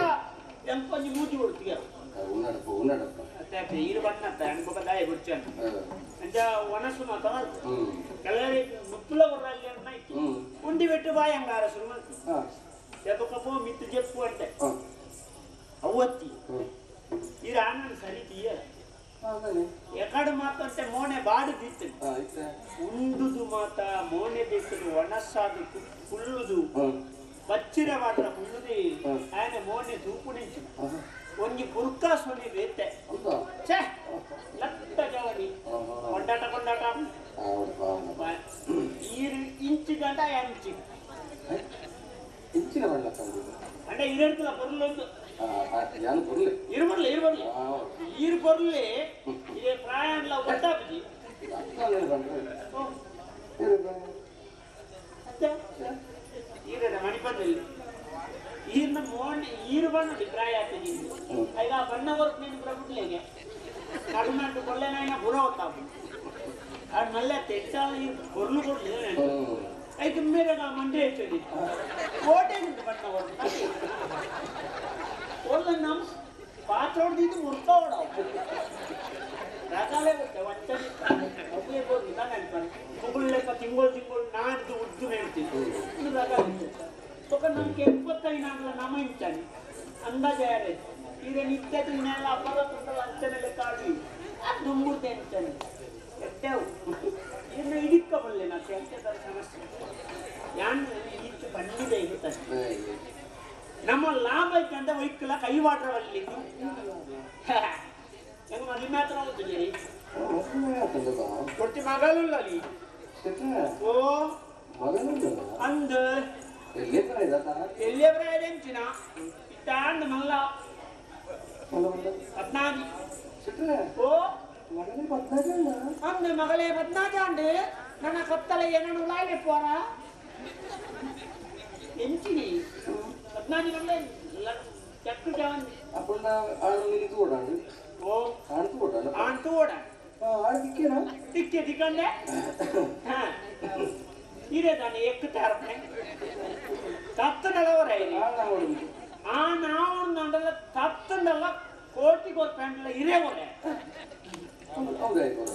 ಎಂಕೊಂಜಿ ಮೂಜಿ ಕೊಡ್ತೀಯ ಅತ್ತೆ ಈರು ಬಣ್ಣತ್ತ ಅನ್ಬೊಕ ದಾಯ ಗುರ್ಚಾನು ಅಂಚ ಒಣಸು ಮಾತ ಕೆಲವರಿಗೆ ಮುತ್ತುಲ ಕೊರ್ರಲ್ಲಿ ಅನ್ನ ಇತ್ತು ಉಂಡಿ ಬೆಟ್ಟು ಬಾಯಿ ಹಂಗಾರ ಶುರು ಮಾಡ್ತು ಎದಕ್ಕಪ್ಪೋ ಮಿತ್ತು ಜೆಪ್ಪು ಅಂತೆ ಅವತ್ತಿ ಇದು ಆನಂದ ಸರಿ ತೀಯ ಎಕಡೆ ಮಾತಂತೆ ಮೋನೆ ಬಾಡು ದಿತ್ತು ಉಂಡುದು ಮಾತ ಮೋನೆ ದಿತ್ತದು ಒಣಸಾದು ಕುಳ್ಳುದು ಬಚ್ಚಿರ ಮಾತ್ರ ಕುಳ್ಳುದಿ ఆయన ಮೋನೆ ತೂಪು ನಿಂಚು ಒಂಜಿ ಬುರ್ಕಾ ಸೊನಿ ಬೇತೆ ಛೇ ಲತ್ತ ಜವನಿ ಕೊಂಡಾಟ ಕೊಂಡಾಟ ಈರು ಇಂಚು ಗಂಟ ಇಂಚು ಇಂಚಿನ ಬಣ್ಣ అంటే ಇರಡ್ತಲ್ಲ పొరులొంದು ಯಾನು పొరులే ಇರುಬರ್ಲೆ ಇರುಬರ್ಲೆ ಈರು పొరులే ಇದೇ ಪ್ರಾಯಾಂಡ್ಲ ಒಟ್ಟಾಪುಜಿ ಈರಡ ಮಣಿಪಂದಲ್ಲಿ ಈರ್ನ ಮೋಣೆ ಈರು ಬಣ್ಣ ಪ್ರಾಯ ಆಗ್ತದೆ ಈಗ ಆ ಬಣ್ಣ ಹೊರತು ನೀನು ಪ್ರಭುಟ್ಲೇಗೆ ಕಡಿಮೆ ಕೊಲ್ಲೆನಾಯನ ಗುರ ಹೊತ್ತಾಪು ಆಡ್ ಮಲ್ಲೆ ತೆಚ್ಚಾಲ ಈ ಕೊರ್ಲು ಕೊಡ್ಲಿ ಐದು ಮೇರೆ ನಾ ಮಂಡೆ ಹೆಚ್ಚಿ ಕೋಟೆ ಉಂಟು ಬಣ್ಣ ಹೊರತು ಒಳ್ಳೆ ನಮ್ಮ ಪಾತ್ರ ಹೊಡೆದಿದ್ದು ಮುರ್ಕ ಹೊಡವು ರಕಾಲೆ ಗೊತ್ತೆ ವಂಚನೆ ಒಬ್ಬೇ ಬೋದು ನಾನು ಅನ್ಕೊಂಡು ಮುಗುಳ್ಲೆಕ್ಕ ತಿಂಗಳು ತಿಂಗಳು ನಾಡ್ದು ಉದ್ದು ಹೇಳ್ತೀನಿ ಇದು ರಕಾಲೆ. ఒక ನಮ್ಗೆ 75 ನಮ ಇಂಚಾನೆ ಅಂದಾಜ ಯಾರೇ ಈಗ ನಿತ್ಯ ತಿನ್ನೆಲ್ಲ ಅಪ್ಪದ ಅಂಚನೆಲ್ಲ ಕಾಡು ಅದು ದುಂಬುರ್ದೆ ಅಂತಾನೆ ಎಟ್ಟೆವು ಇನ್ನು ಹಿಡಿಕಬಲ್ಲೆ ನಾ ಎಂತ ಸಮಸ್ಯೆ ಯಾನ್ ಈಚೆ ಬಂದಿದೆ ಇರುತ್ತೆ ನಮ್ಮ ಲಾಭ ಐತೆ ಒಯ್ಕಲ ಕೈ ವಾಟ್ರವಲ್ಲಿ ಹೆಂಗ ಮದುವೆ ಮಾತ್ರ ಹೋಗ್ತೀನಿ ಕೊಡ್ತಿ ಮಗಳುಲ್ಲ ಅಲ್ಲಿ ಓ ಅಂದ ಎಲ್ಲಿಯ ಎಂಚಿನ ಇತ್ತಾಂಡ ಮಲ್ಲ ಪದ್ನಾಜಿ ಓ ಅಂದ ಮಗಳೇ ಪದ್ನಾಜಾಂಡು ನನ್ನ ಕತ್ತಲೆ ಏನನ್ನು ಉಳಾಲೆ ಪೋರ ಎಂಚಿನಿ ಪದ್ನಾಜಿ ಮಗಳೇ ಚಕ್ಕು ಜಾವನ್ ಅಪ್ಪಣ್ಣ ಆಳು ತೋಡಾಂಡು ಓ ಆಣ್ ತೋಡಾಂಡು ಆಣ್ ತೋಡಾಂಡು ಆಳು ತಿಕ್ಕೇನಾ ತಿಕ್ಕೆ ತಿಕ್ಕಂಡೆ ಹಾ ಇದೇ ತಾನೆ ಎಕ್ಕುತ್ತೆ ಹರಪಣೆ ತತ್ತನಲ್ಲ ಆ ನಾವು ತತ್ತಂಡಲ್ಲ ಕೋಟಿ ಕೊರ್ಪಂಡಲ್ಲ ಇರೇ ಒರೆ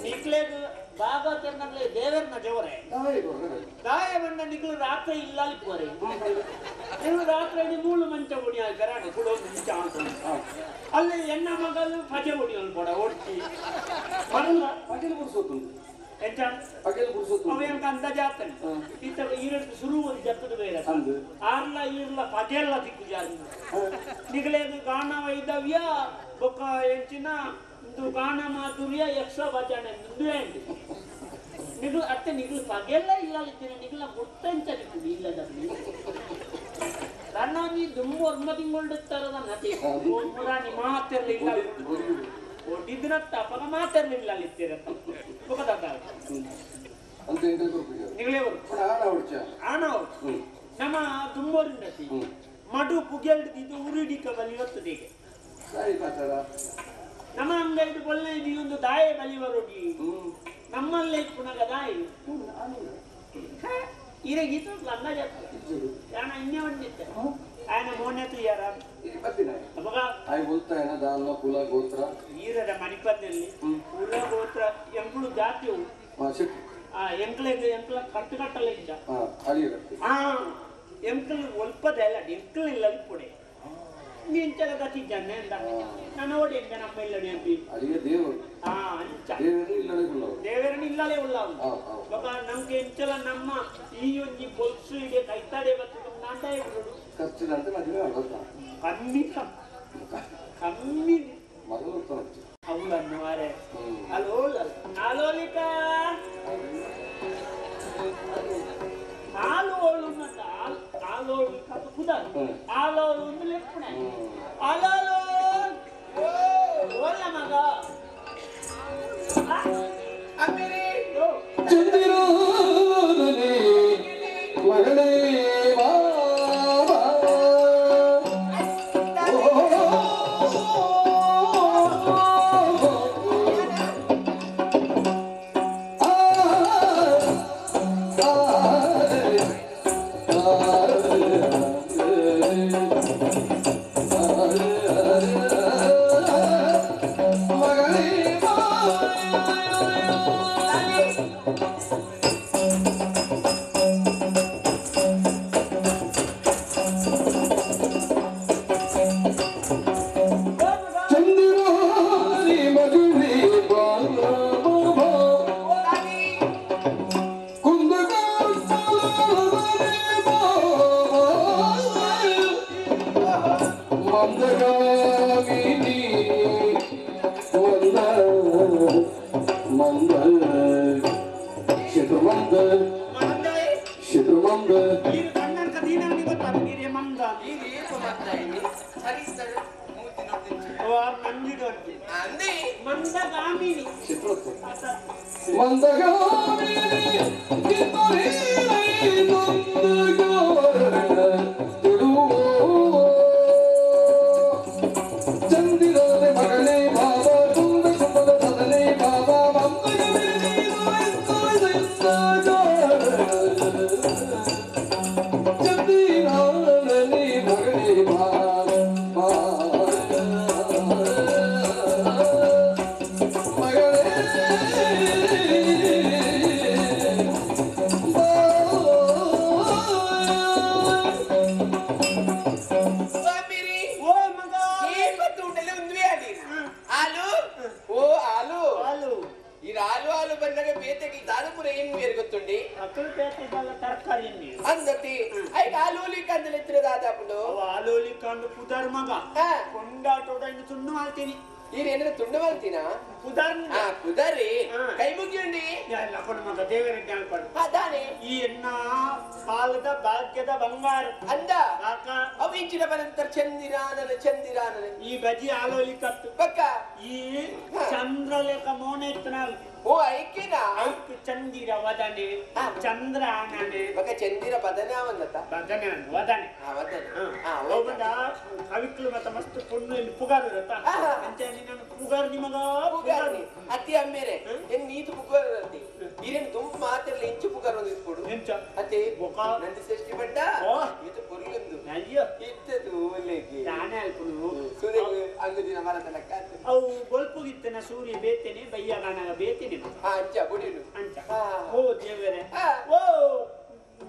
ನಿಕ್ಲೇಗ್ ಬಾಬಾ ದೇವರನ್ನ ಜವರೆ ದಾಯ ಬಂದ ನಿಕ್ಲು ರಾತ್ರಿ ಇಲ್ಲಾಲಿ ಪೋರೆ ನೀವು ರಾತ್ರಿ ಮೂಳು ಮಂಚ ಉಡಿ ಗರಾಡ ಕುಡೋ ಮಂಚ ಅಲ್ಲಿ ಎಣ್ಣ ಮಗಲು ಪಜೆ ಉಡಿಯೋನು ಪೋಡ ಓಡ್ತಿ ಪಜೆಲು ಗುರ್ಸೋತು ಎಂಚ ಪಜೆಲು ಗುರ್ಸೋತು ಅವ ಎಂಕ ಅಂದಾಜಾತನೆ ಇತ್ತ ಈರಡ್ದು ಶುರು ಒಂದು ಜತ್ತದ ಬೇರೆ ಆರ್ಲ ಈರ್ಲ ಪಜೆಲ್ಲ ದಿಕ್ಕು ಜಾರಿ ನಿಗಲೇದು ಗಾಣ ವೈದವ್ಯ ಬೊಕ್ಕ ಎಂಚಿನ ಇಂದು ಗಾಣ ಮಾಧುರ್ಯ ಯಕ್ಷ ಭಜನೆ ಮುಂದೆ ನಿಗಲು ಅತ್ತೆ ನಿಗಲು ಪಗೆಲ್ಲ ಇಲ್ಲ ನಿಗಲ ಮುಟ್ಟಂಚ ನಿಕ್ಕು ಇಲ್ಲದ ರಣ್ಣಿ ದುಮ್ಮು ಒರ್ಮ ತಿಂಗೊಂಡುತ್ತಾರದ ನತಿ ಮುರಾಣಿ ಮಾತಿರ್ಲಿಲ್ಲ ಒಡ್ಡಿದ್ರತ್ತ ಅಪ್ಪಗ ಮಾತಿರ್ಲಿಲ್ಲ ಅಲ್ಲಿ ಆಣ ನಮ್ಮ ದುಮ್ಮೋರಿನತಿ ಮಡು ಪುಗೆಲ್ದು ಉರುಡಿಕ ಬಲಿ ಹೊತ್ತದಿಗೆ ನಮ್ಮ ಅಂಗೈದು ಬೊಲ್ಲೆ ಒಂದು ದಾಯ ಬಲಿ ಬರೋಡಿ ನಮ್ಮಲ್ಲೇ ಪುನಗ ದಾಯಿ ಇರೇ ಗೀತ ಅಂದಾಜ ಯಾಣ ಇನ್ನೇ ಒಂದಿತ್ತೆ ఆయన ಮೋನೆ ತುಯ್ಯಾರ ಅವಾಗ ಆಯ್ ಬೋಲ್ತಾಯನ ದಾನ ಕುಲ ಗೋತ್ರ ಈರರ ಮಣಿಪದಲ್ಲಿ ಕುಲ ಗೋತ್ರ ಎಂಕುಳು ಜಾತಿಯು ಆ ಎಂಕ್ಲೆಗ್ ಎಂಕ್ಲ ಕಟ್ಟು ಕಟ್ಟಲ್ಲ ಇದ್ದ ಆ ಎಂಕಲ್ ಒಲ್ಪದಲ್ಲ ಎಂಕಲ್ ಇಲ್ಲ ಪುಡೆ ನಿಂಚಲ ಗತಿ ಜನ ಎಂದ ನಾನು ಓಡಿ ಎಂದ ನಮ್ಮ ಇಲ್ಲ ಅಂತಿ ಅಲ್ಲಿಗೆ ದೇವರು ಆ ಅಂಚ ದೇವರು ಇಲ್ಲಲೇ ಉಳ್ಳವರು ದೇವರನ್ನ ಇಲ್ಲಲೇ ಉಳ್ಳವರು ಬಾಬಾ ನಮ್ಗೆ ಎಂಚಲ ನಮ್ಮ ಈ ಒಂಜಿ ಬೊಲ್ಸು ಇದೆ ಕೈತಾಡೆ ಬರ್ತದೆ ನಾಂಡ ಇರೋಡು ಖರ್ಚಿದಂತೆ ಮದುವೆ ಆಗೋದು ಕಮ್ಮಿ ಕಮ್ಮಿ ಮಗಳು ಅವಳನ್ನು ಮಾರೆ ಅಲೋಲ್ ಅಲೋಲಿಕ ಆಲೋಳು ಆಲೋಳು ಕುದ ಆಲೋಳು ಒಂದು ಲೆಪ್ಪಣೆ ಅಲೋಲು ಓಲ್ಲ ಮಗ ಚಂದಿರೋದನೆ ಮಗಳೇ ಬಾಬಾ ಮಗಳೇ. ಅಂದತಿ ಐಕ ಆಲೋಲಿ ಕಂದಲೆ ಇತ್ತಿನ ಆಲೋಲಿ ಕಂಡು ಪುದರ್ ಮಗ ಕೊಂಡಾಟೋಡ ಇನ್ನು ತುಂಡು ಮಾಡ್ತೀನಿ ಏನೇನ ತುಂಡು ಮಾಡ್ತೀನ ಪುದರ್ ಪುದರಿ ಕೈ ಮುಗಿಯುಂಡಿ ಮಗ ದೇವರ ಅದಾನೆ ಈ ಎನ್ನ ಪಾಲದ ಭಾಗ್ಯದ ಬಂಗಾರ ಅಂದ ಅವು ಇಂಚಿನ ಬನಂತರ ಚಂದಿರಾನನ ಚಂದಿರಾನನ ಈ ಬಜಿ ಆಲೋಲಿ ಕತ್ತು ಪಕ್ಕ ಈ ಚಂದ್ರಲೇಖ ಮೋನೆ ಇತ್ತನಾಲ್ ಓ ಐಕೆನಾ ಚಂದಿರ ವದನೆ ಚಂದ್ರ ಆನನೆ ಬಕ ಚಂದಿರ ಬದನೆ ಅವನ್ನತ ಬದನೆ ವದನೆ ವದನೆ ಹೋಗಂಡ ಕವಿಕ್ಲು ಮತ್ತ ಮಸ್ತ್ ಪೊಣ್ಣು ಇಲ್ಲಿ ಪುಗಾರು ಇರತ್ತ ಅಂಚೆ ನಾನು ಪುಗಾರ್ ನಿಮಗ ಪುಗಾರ್ ಅತಿ ಅಮ್ಮೇರೆ ಎನ್ ನೀತು ಪುಗಾರ್ ಇರತ್ತಿ ಇರೇನು ತುಂಬ ಮಾತಿರಲಿ ಇಂಚು ಪುಗಾರ್ ಒಂದು ಇಸ್ಕೊಡು ಎಂಚ ಅತಿ ನಂದಿ ಸೃಷ್ಟಿ ಬಡ್ಡ ಇದು ಪೊರ್ಲೊಂದು ಅಯ್ಯೋ ಇತ್ತದು ಒಲೆಗೆ ನಾನೇ ಅಲ್ಪುನು ಸೂರ್ಯ ಅಂಗು ದಿನ ಮರತ ಲೆಕ್ಕ ಅವು ಬೊಲ್ಪುಗಿತ್ತನ ಸೂರ್ಯ ಬೇತೇನೆ ಬಯ್ಯ ಕಾಣಾಗ ಬೇತೇನೆ ಅಂಚ ಬುಡಿಲು ಅಂಚ ಓ ದೇವರೇ ಓ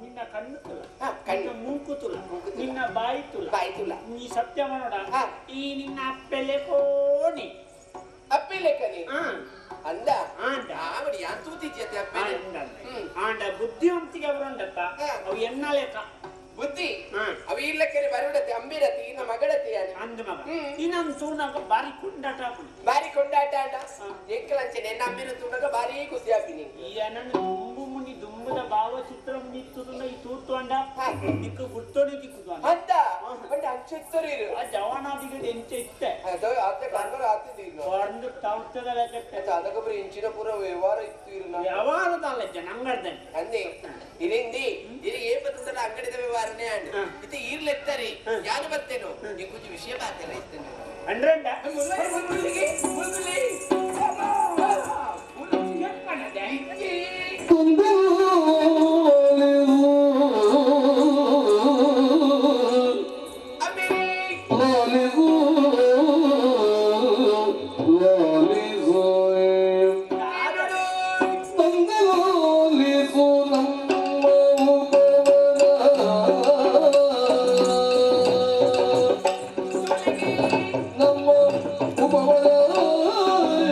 ನಿನ್ನ ಕಣ್ಣು ತುಲ ಕಣ್ಣು ಮೂಕು ತುಲ ನಿನ್ನ ಬಾಯಿ ತುಲ ಬಾಯಿ ತುಲ ನೀ ಸತ್ಯ ಮಾಡೋಡ ಈ ನಿನ್ನ ಅಪ್ಪೆಲೆ ಕೋಣಿ ಅಪ್ಪೆಲೆ ಕಣಿ ಅಂದ ಆವಡಿ ಯಾನ್ ತೂತಿಜ್ಜತೆ ಅಪ್ಪೆಲೆ ಆಂಡ ಬುದ್ಧಿವಂತಿಗೆ ಅವರುಂಡತ್ತ ಅವು ಎನ್ನ ಲೆಕ್ಕ ಬುದ್ಧಿ ಅವು ಇಲ್ಲಕ್ಕೆ ಬರುಡತೆ ಅಂಬಿರತಿ ಇನ್ನ ಮಗಳತಿ ಅಂದ ಮಗ ಇನ್ನೊಂದು ತೂನಾಗ ಬಾರಿ ಕೊಂಡಾಟ ಬಾರಿ ಕೊಂಡಾಟ ಆಟ ಎಂಕಲಂಚೆ ನಿನ್ನ ಅಂಬಿರ ತೂನಾಗ ಬಾರಿ ಖುಷಿ ಆಪಿನಿ ಈ ನನ್ನ ದುಂಬು ಮುನಿ ದುಂಬುದ ಭಾವಚಿತ್ರ ಮುನಿತ್ತುದುಂಡ ಈ ತೂತು ಅಂಡ ನಿಕ್ಕು ಗುರ್ತೋಡಿ ದಿಕ್ಕುದು ಅಂತ ಬಂಡ ಅಂಚೆತ್ತರಿ ಆ ಜವಾನಾದಿಗಳು ಎಂಚೆ ಇತ್ತೆ ಅದು ಆತ ಕಾನ್ವರ ಆತಿದಿಲ್ಲ ಒಂದು ತೌತದ ಲೆಕ್ಕ ಅದಕ್ಕೊಬ್ಬರು ಇಂಚಿನ ಪೂರ ವ್ಯವಹಾರ ಇತ್ತು ಇರು ವ್ಯವಹಾರದಲ್ಲ ಜನಾಂಗದಲ್ಲಿ ಅಂದೆ ಇರಿಂದಿ ಇದು ಏ ಬರ್ತದಲ್ಲ ಅಂಗಡಿದ ವ್ಯವಹಾರನೇ ಅಂಡ್ ಇದು ಈರ್ಲೆತ್ತರಿ ಯಾರು ಬರ್ತೇನೋ ಈ ಕುಂಚು ವಿಷಯ ಮಾತಾಡ ಇರ್ತೇನೆ ಅಂಡ್ರಂಡ ನಮ್ಮ ಉಪವನ.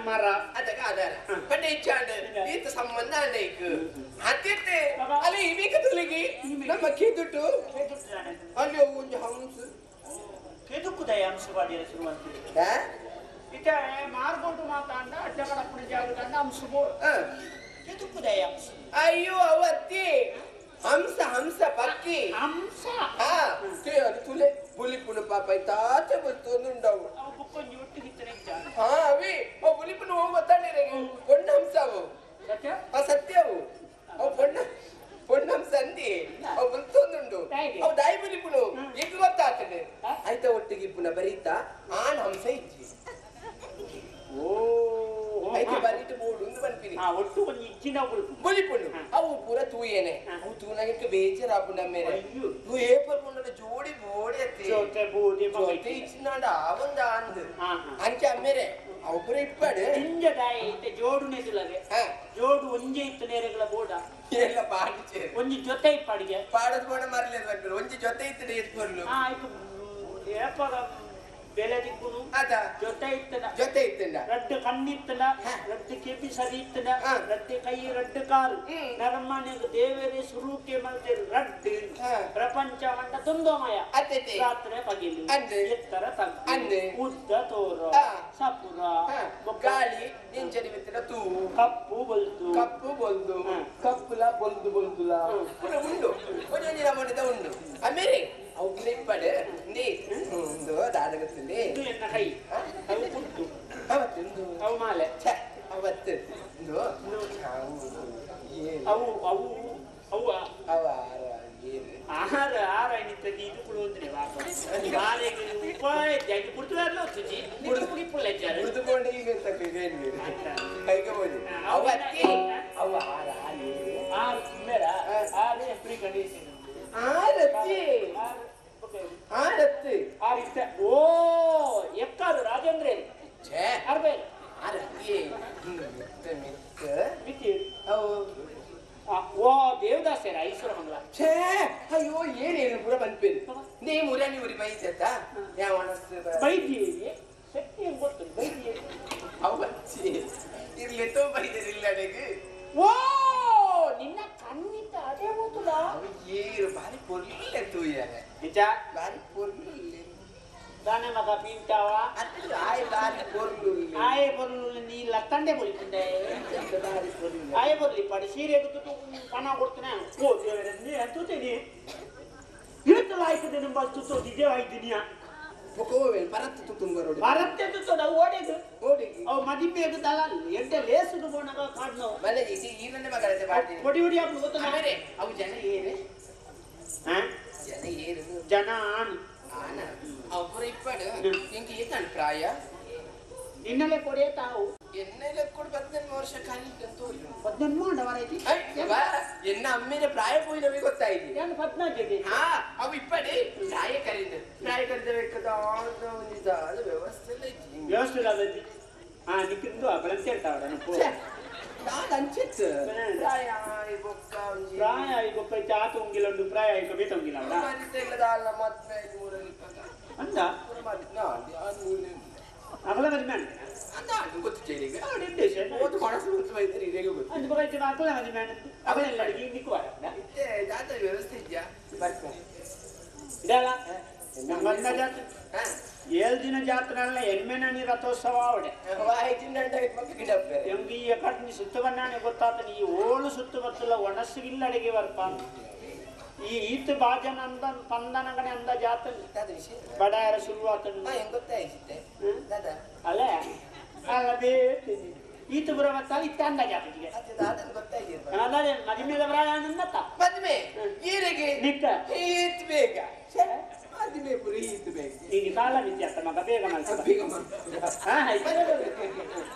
ಮರ ಅದಕ್ಕೆ ಆಧಾರ ಪಂಡೆ ಇಚ್ಚಾಂಡ್ ಈತ ಸಂಬಂಧ ಅಂಡೈಕ್ ಅತ್ತಿತ್ತೆ ಅಲ್ಲಿ ಇಮೇಕ ತುಲಿಗಿ ನಮ್ಮ ಕೇದುಟ್ಟು ಅಲ್ಲಿ ಒಂದು ಹಂಸ ಕೆದುಕುದಯ ಹಂಸ ಬಾಡಿಯ ಶುರುವಂತ ಇತ ಮಾರ್ಗೋಟು ಮಾತಾಂಡ ಅಡ್ಡಗಡಪ್ಪನ ಜಾಗದಂಡ ಹಂಸ ಬೋಳು ಕೆದುಕುದಯ ಹಂಸ ಅಯ್ಯೋ ಅವತ್ತಿ ಹಂಸ ಹಂಸ ಪಕ್ಕಿ ಹಂಸ ಹಾ ಅದು ತುಲೆ ಬುಲಿಪುನ ಪಾಪ ತಾಚೆ ಬರ್ತೊಂದುಂಡವು ಅವು ಬುಕ್ಕೊಂಜಿ ಒಟ್ಟಿಗೆ ಇತ್ತನೆ ಹಾ ಅವಿ ಅವು ಬುಲಿಪುನ ಹೋಗಿ ಗೊತ್ತಾನೆ ಪೊಣ್ಣ ಹಂಸ ಅವು ಸತ್ಯ ಆ ಸತ್ಯ ಅವು ಅವು ಪೊಣ್ಣ ಪೊಣ್ಣ ಹಂಸ ಅಂದಿ ಅವು ಬುಲ್ತೊಂದುಂಡು ಅವು ದಾಯಿ ಬುಲಿಪುನು ಈಗ ಗೊತ್ತಾಗ್ತದೆ ಆಯ್ತಾ ಒಟ್ಟಿಗೆ ಇಪ್ಪುನ ಬರೀತಾ ಆನ್ ಹಂಸ ಇಜ್ಜಿ ಓ ಐತೆ ಬರೀಟು ಬೋಡು ಒಂದು ಬನ್ಪಿನಿ ಆ ಒಟ್ಟು ಒಂದು ಇಜ್ಜಿನ ಬುಲಿಪುಂಡು ಅವು ಪೂರ ತೂಯೇನೆ ಅವು ತೂನಾಗಿಟ್ಟು ಬೇಜಾರಾಪುಂಡ ಮೇರೆ ತೂ ಏಪರ್ ಪುಂಡ ಜೋಡಿ ಬೋಡಿ ಅತ್ತಿ ಜೊತೆ ಬೋಡಿ ಜೊತೆ ಇಚ್ಚಿನಾಂಡ ಆವಂದ ಅಂದ್ ಅಂಚೆ ಅಮ್ಮೇರೆ ಅವು ಪೂರ ಇಪ್ಪಾಡು ಇಂಜದಾಯ ಇತ್ತೆ ಜೋಡು ನೆದುಲಗೆ ಜೋಡು ಒಂಜೆ ಇತ್ತು ನೇರೆಗಳ ಬೋಡ ಎಲ್ಲ ಪಾಡಿ ಚೇರು ಒಂಜಿ ಜೊತೆ ಇಪ್ಪಾಡಿಗೆ ಪಾಡದ ಬೋಡ ಮರలేదు ಬನ್ಪಿರು ಒಂಜಿ ಜೊತೆ ಇತ್ತು ಏತ್ಕೊರ್ಲು ಆಯ್ತು ಏಪಗ ಬೆಲೆ ದಿಕ್ಕುನು ಜೊತೆ ಇತ್ತನ ಜೊತೆ ಇತ್ತಂಡ ರಡ್ಡು ಕಣ್ಣಿತ್ತನ ರಡ್ಡು ಕೆಪಿ ಸರಿ ಇತ್ತನ ರಡ್ಡು ಕೈ ರಡ್ಡು ಕಾಲು ನರಮಾನ್ಯಗ ದೇವರೇ ಸುರೂಕೆ ಮಲ್ತೇರು ರಡ್ಡು ಪ್ರಪಂಚ ಮಂಡ ದುಂದೋಮಯ ರಾತ್ರಿ ಪಗಿಲು ಎತ್ತರ ತಗ್ಗು ಉದ್ದ ತೋರ ಸಪುರ ಗಾಳಿ ನಿಂಚಡಿ ಬಿತ್ತಿನ ತೂ ಕಪ್ಪು ಬೊಲ್ದು ಕಪ್ಪು ಬೊಲ್ದು ಕಪ್ಪುಲ ಬೊಲ್ದು ಬೊಲ್ದುಲ ಪುರ ಉಂಡು ಒಂಜೊಂಜಿ ನಮೂನಿದ ಉಂಡು ಆಮೇಲೆ ಅವು ಇಪ್ಪಡು ಇಂದಿ ಉಂದು ದಾದಗತ್ತಲ್ಲಿ ಇದು ಎನ್ನ ಕೈ ಅವು ಕುಟ್ಟು ಅವತ್ತು ಅವು ಮಾಲೆ ಅವತ್ತು ಇಂದು ಅವು ಅವು ಅವು ಅವ ಏನು ಆಹಾರ ಆರ ನಿತ್ತದಿ ಇದು ಕುಡು ಅಂದ್ರೆ ಮಾಲೆಗೆ ಉಪಾಯ ಜಾಗಿ ಪುಡ್ತು ಎಲ್ಲ ತುಜಿ ಮುಗಿ ಪುಳ್ಳೆಜ್ಜಾರು ಉಳಿದುಕೊಂಡು ಈಗ ಏನು ಕೈಗೆ ಹೋಗಿ ಅವತ್ತಿ ಅವ ಆರ ಆರು ಮೇಡ ಆರು ಎಫ್ರಿ ಕಂಡೀಷನ್ ಆರತ್ತಿ ಆರತ್ತಿ ಆರಿತ್ತ ಓ ಎಕ್ಕಾರು ರಾಜೇಂದ್ರ ಛೇ ಅರ್ಬೇಲ್ ಆರತ್ತಿ ಮಿತ್ತ ಮಿತ್ತ ಮಿತಿ ಅವು ಓ ದೇವದಾಸರ ಐಶ್ವರ ಮಂಗಳ ಛೇ ಅಯ್ಯೋ ಏನೇನು ಪೂರ ಬಂದ್ಪೇರು ನೀ ಮುರಾನಿ ಉರಿ ಬೈದತ್ತ ಯಾವ ಒಣಸ್ತು ಬೈದಿ ಶಕ್ತಿ ಹೆಂಗ್ ಗೊತ್ತು ಬೈದಿ ಅವಚ್ಚಿ ಇರ್ಲಿ ತೋ ಬೈದಿರಲಿಲ್ಲ ನನಗೆ ಓ ನಿನ್ನ ಕಣ್ಣಿದ್ದ ಅದೇ ಗೊತ್ತಲ್ಲ ಏನು ಭಾರಿ ಪೊರ್ಲಿಲ್ಲ ತೂಯಾರೆ ನಿಜ ಭಾರಿ ಪೊರ್ಲಿಲ್ಲ ದಾನೆ ಮಗ ಪಿಂಟಾವ ಅದು ಆಯ್ ಭಾರಿ ಪೊರ್ಲು ಆಯೆ ಪೊರ್ಲು ನೀ ಲತ್ತಂಡೆ ಬೊಲಿಪುಂಡೆ ಭಾರಿ ಪೊರ್ಲು ಆಯೆ ಬೊರ್ಲಿ ಪಡಿ ಸೀರೆ ತುತ್ತು ಪಣ ಕೊಡ್ತಾನೆ ಓ ದೇವರೇ ನೀ ತುತ್ತೀನಿ ಏತಲ ಆಯ್ತದೆ ನಿಮ್ಮ ತುತ್ತು ಇದೇ ಆಯ್ತಿನಿಯ ಪೊಕೋವೆಲ್ ಪರತ್ತು ತುಂಬರೋಡು ಪರತ್ತೆ ತುತ್ತು ನಾವು ಓಡಿದು ಓಡಿ ಅವು ಮದಿಮೆಗೆ ದಲ ಎಡ್ಡೆ ಲೇಸುದು ಬೋಣಗ ಕಾಡ್ನವು ಮಲೆ ಇದು ಈ ನನ್ನ ಮಗಳತೆ ಪಾಡ್ತೀನಿ ಹೊಡಿ ಹೊಡಿ ಹಾಕ್ಲು ಗೊತ್ತ ಆಮೇಲೆ ಅವು ಜನ ಏರು ಹಾ ಜನ ಏರು ಜನ ಆನು ಆನ ಅವು ಇಪ್ಪಡು ಎಂಗೆ ಏತಾನು ಪ್ರಾಯ ನಿನ್ನಲೆ ಕೊಡಿಯೇ ತಾವು ಎನ್ನೆಲ್ಲ ಕೂಡ 18 ವರ್ಷ ಕಾಲಿಟ್ಟಂತ 18 ಮಾಡವರೈತಿ ಎನ್ನ ಅಮ್ಮೇನೆ ಪ್ರಾಯ ಪೋಯಿ ನಮಗೆ ಗೊತ್ತಾಯ್ತು ಏನು 14 ಹಾ ಅವು ಇಪ್ಪಡಿ ಪ್ರಾಯ ಕರೀದ ಪ್ರಾಯ ಕರೀದ ಬೇಕಾದ ಅದು ವ್ಯವಸ್ಥೆ ಎಲ್ಲ ಇತ್ತು ವ್ಯವಸ್ಥೆ ಅದ ಹಾ ನಿಕ್ಕಿಂದು ಬಳಂತ ಹೇಳ್ತಾವಡ ನಾನು ಅಂಚಿತ್ತು ಪ್ರಾಯ ಬೊಕ್ಕ ಪ್ರಾಯ ಬೊಕ್ಕ ಚಾತ ಉಂಗಿಲಂಡು ಪ್ರಾಯ ಬೇತ ಉಂಗಿಲ ಮತ್ತೆ ಅಂದ ಅಗಲ ಮದುವೆ ಅಂದ ಗೊತ್ತು ಚೇರಿಗೆ ಅಗಲ ಮದುವೆ ಅಗಲೆಲ್ಲ ಅಡಿಗೆ ನಿಕ್ಕುವಾರ ಜಾತ್ರೆ ವ್ಯವಸ್ಥೆ ಇದೆಯಾ ಇದಲ್ಲ ನಮ್ಮ ಜಾತ್ರೆ 7 ದಿನ ಜಾತ್ರೆ ಅಲ್ಲ ಎಮ್ಮೆನಾನಿ ರಥೋತ್ಸವ ಅವಡೆ ಎಂಗೆ ಈ ಕಟ್ನಿ ಸುತ್ತ ಬನ್ನಾನೆ ಗೊತ್ತಾತನ ಈ ಓಳು ಸುತ್ತ ಬತ್ತಲ್ಲ ಒಣಸಿಗಿಲ್ಲ ಅಡಿಗೆ ಬರ್ಪ ಈ ಈತ ಬಾಜನ ಅಂದ ಪಂದನಗನೆ ಅಂದ ಜಾತ್ರೆ ಬಡಾಯರ ಶುರುವಾತನ ಅಲ್ಲ ಅಲ್ಲ ಬೇತೀನಿ ಈತ ಬರ ಬತ್ತಾಲ ಇತ್ತ ಅಂದ ಜಾತ್ರೆಗೆ ಅಲ್ಲದೆ ಮದುವೆ ಪ್ರಾಯ ಅನ್ನತ್ತ ಮದುವೆ ಈರಿಗೆ ನಿಕ್ಕ ಈತ್ ಬೇಗ ಮದುವೆ ಪುರಿ ಈತ್ ಬೇಗ ಈಗ ಕಾಲ ವಿದ್ಯಾರ್ಥ ಮಗ ಬೇಗ ಮಾಡ್ತಾರೆ ಬೇಗ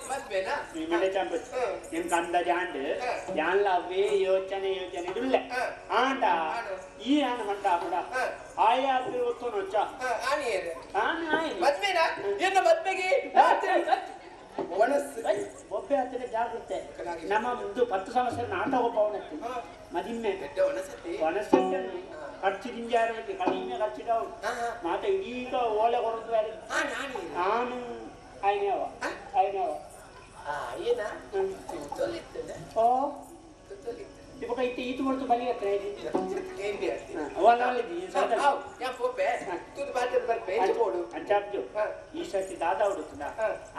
ಮದ್ವೆನಾ ನಿಮ್ಮನೆ ಚಾಂಪಸ್ ನಿಮ್ಗೆ ಅಂದಾಜ ಆಂಡ್ ಯಾನ್ಲ ಅವೇ ಯೋಚನೆ ಯೋಚನೆ ಇಡುಲ್ಲ ಆಂಡ ಈ ಆನ ಮಂಡ ಕೂಡ ಆಯ ಒತ್ತು ನೋಚ ಆನಿಯರು ಆನ ಆಯ್ ಮದ್ವೆನಾ ಎನ್ನ ಮದ್ವೆಗೆ ಒಬ್ಬೆ ಹತ್ತಿರ ಜಾಗೃತೆ ನಮ್ಮ ಮುಂದೆ 10 ಸಂವತ್ಸರ ನಾಟ ಒಬ್ಬವನತ್ತು ಮದಿಮ್ಮೆ ಒಣಸತ್ತೆ ಖರ್ಚು ದಿಂಜಾರು ಕಡಿಮೆ ಖರ್ಚಿಡವು ಮಾತ ಇದೀಗ ಓಲೆ ಕೊರದು ನಾನು ಆಯ್ನವ ಆಯ್ನವ ಏನ ತುತ್ತೊಲಿತ್ತದ ಓ ತುತ್ತೊಲಿತ್ತ ಇವಾಗ ಇತ್ತೆ ಈತು ಹೊರತು ಬಲಿ ಹತ್ರ ಈ ಸರ್ತಿ ದಾದಾ ಹುಡುಕುದ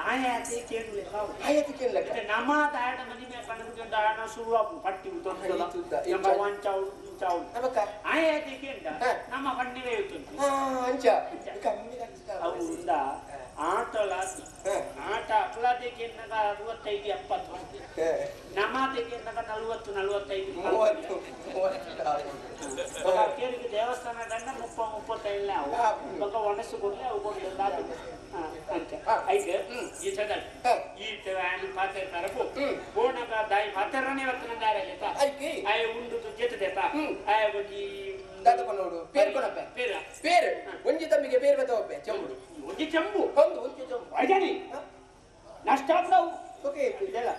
ಆಯಾತಿ ಕೇಳುಲೆ ಆಯಾತಿ ಕೇಳಲಕ್ಕ ನಮ್ಮ ತಾಯಟ ಮನಿ ಮೇ ಪಣಗುಂಡ ಆಣ ಶುರುವಾಪು ಪಟ್ಟಿ ಉತ್ತೊಂದು ನಮ್ಮ ವಂಚಾವು ಇಂಚಾವು ನಮಕ ಆಯಾತಿ ಕೇಂಡ ನಮ್ಮ ಪಣ್ಣಿವೆ ಉತ್ತುಂಟು ಅಂಚ ಕಮ್ಮಿ ಅವು ಉಂದ ಆಟಲಾತಿ ಆಟ ಅಪ್ಲಾದೆ ಕೇಂದಾಗ 65 70 ನಮಾದೆ ಕೇಂದಾಗ 40 45 30 ಕೇರಿಗೆ ದೇವಸ್ಥಾನ ಗಂಡ 30 35 ಅವು ಬೊಕ ಒಣಸು ಕೊಡ್ಲೆ ಅವು ಕೊಡ್ಲೆ ಅಂಚ ಐತೆ ಈ ಸದಲ್ ಈ ಆನ್ ಪಾತೆ ತರಪು ಬೋಣಗ ದಾಯಿ ಪಾತೆರನೆ ವತ್ತನ ದಾರೆಲೆತ ಆಯ ಉಂಡು ಜೆತದೆತ ಆಯ ಒಂಜಿ ದಾದ ಕೊನೋಡು ಪೇರ್ ಕೊನಪೆ ಪೇರ್ ಪೇರ್ ಒಂಜಿ ತಮ್ಮಿಗೆ ಪೇರ್ ಬತ್ತವಪೆ ಚೆಂಬುಡು ಒಂಜಿ ಚೆಂಬು ಒಂದು ಒಂಜಿ ಚೆಂಬು ಐಜನಿ ನಷ್ಟ ಆಪುಡವು ಓಕೆ ಇದೆಲ್ಲ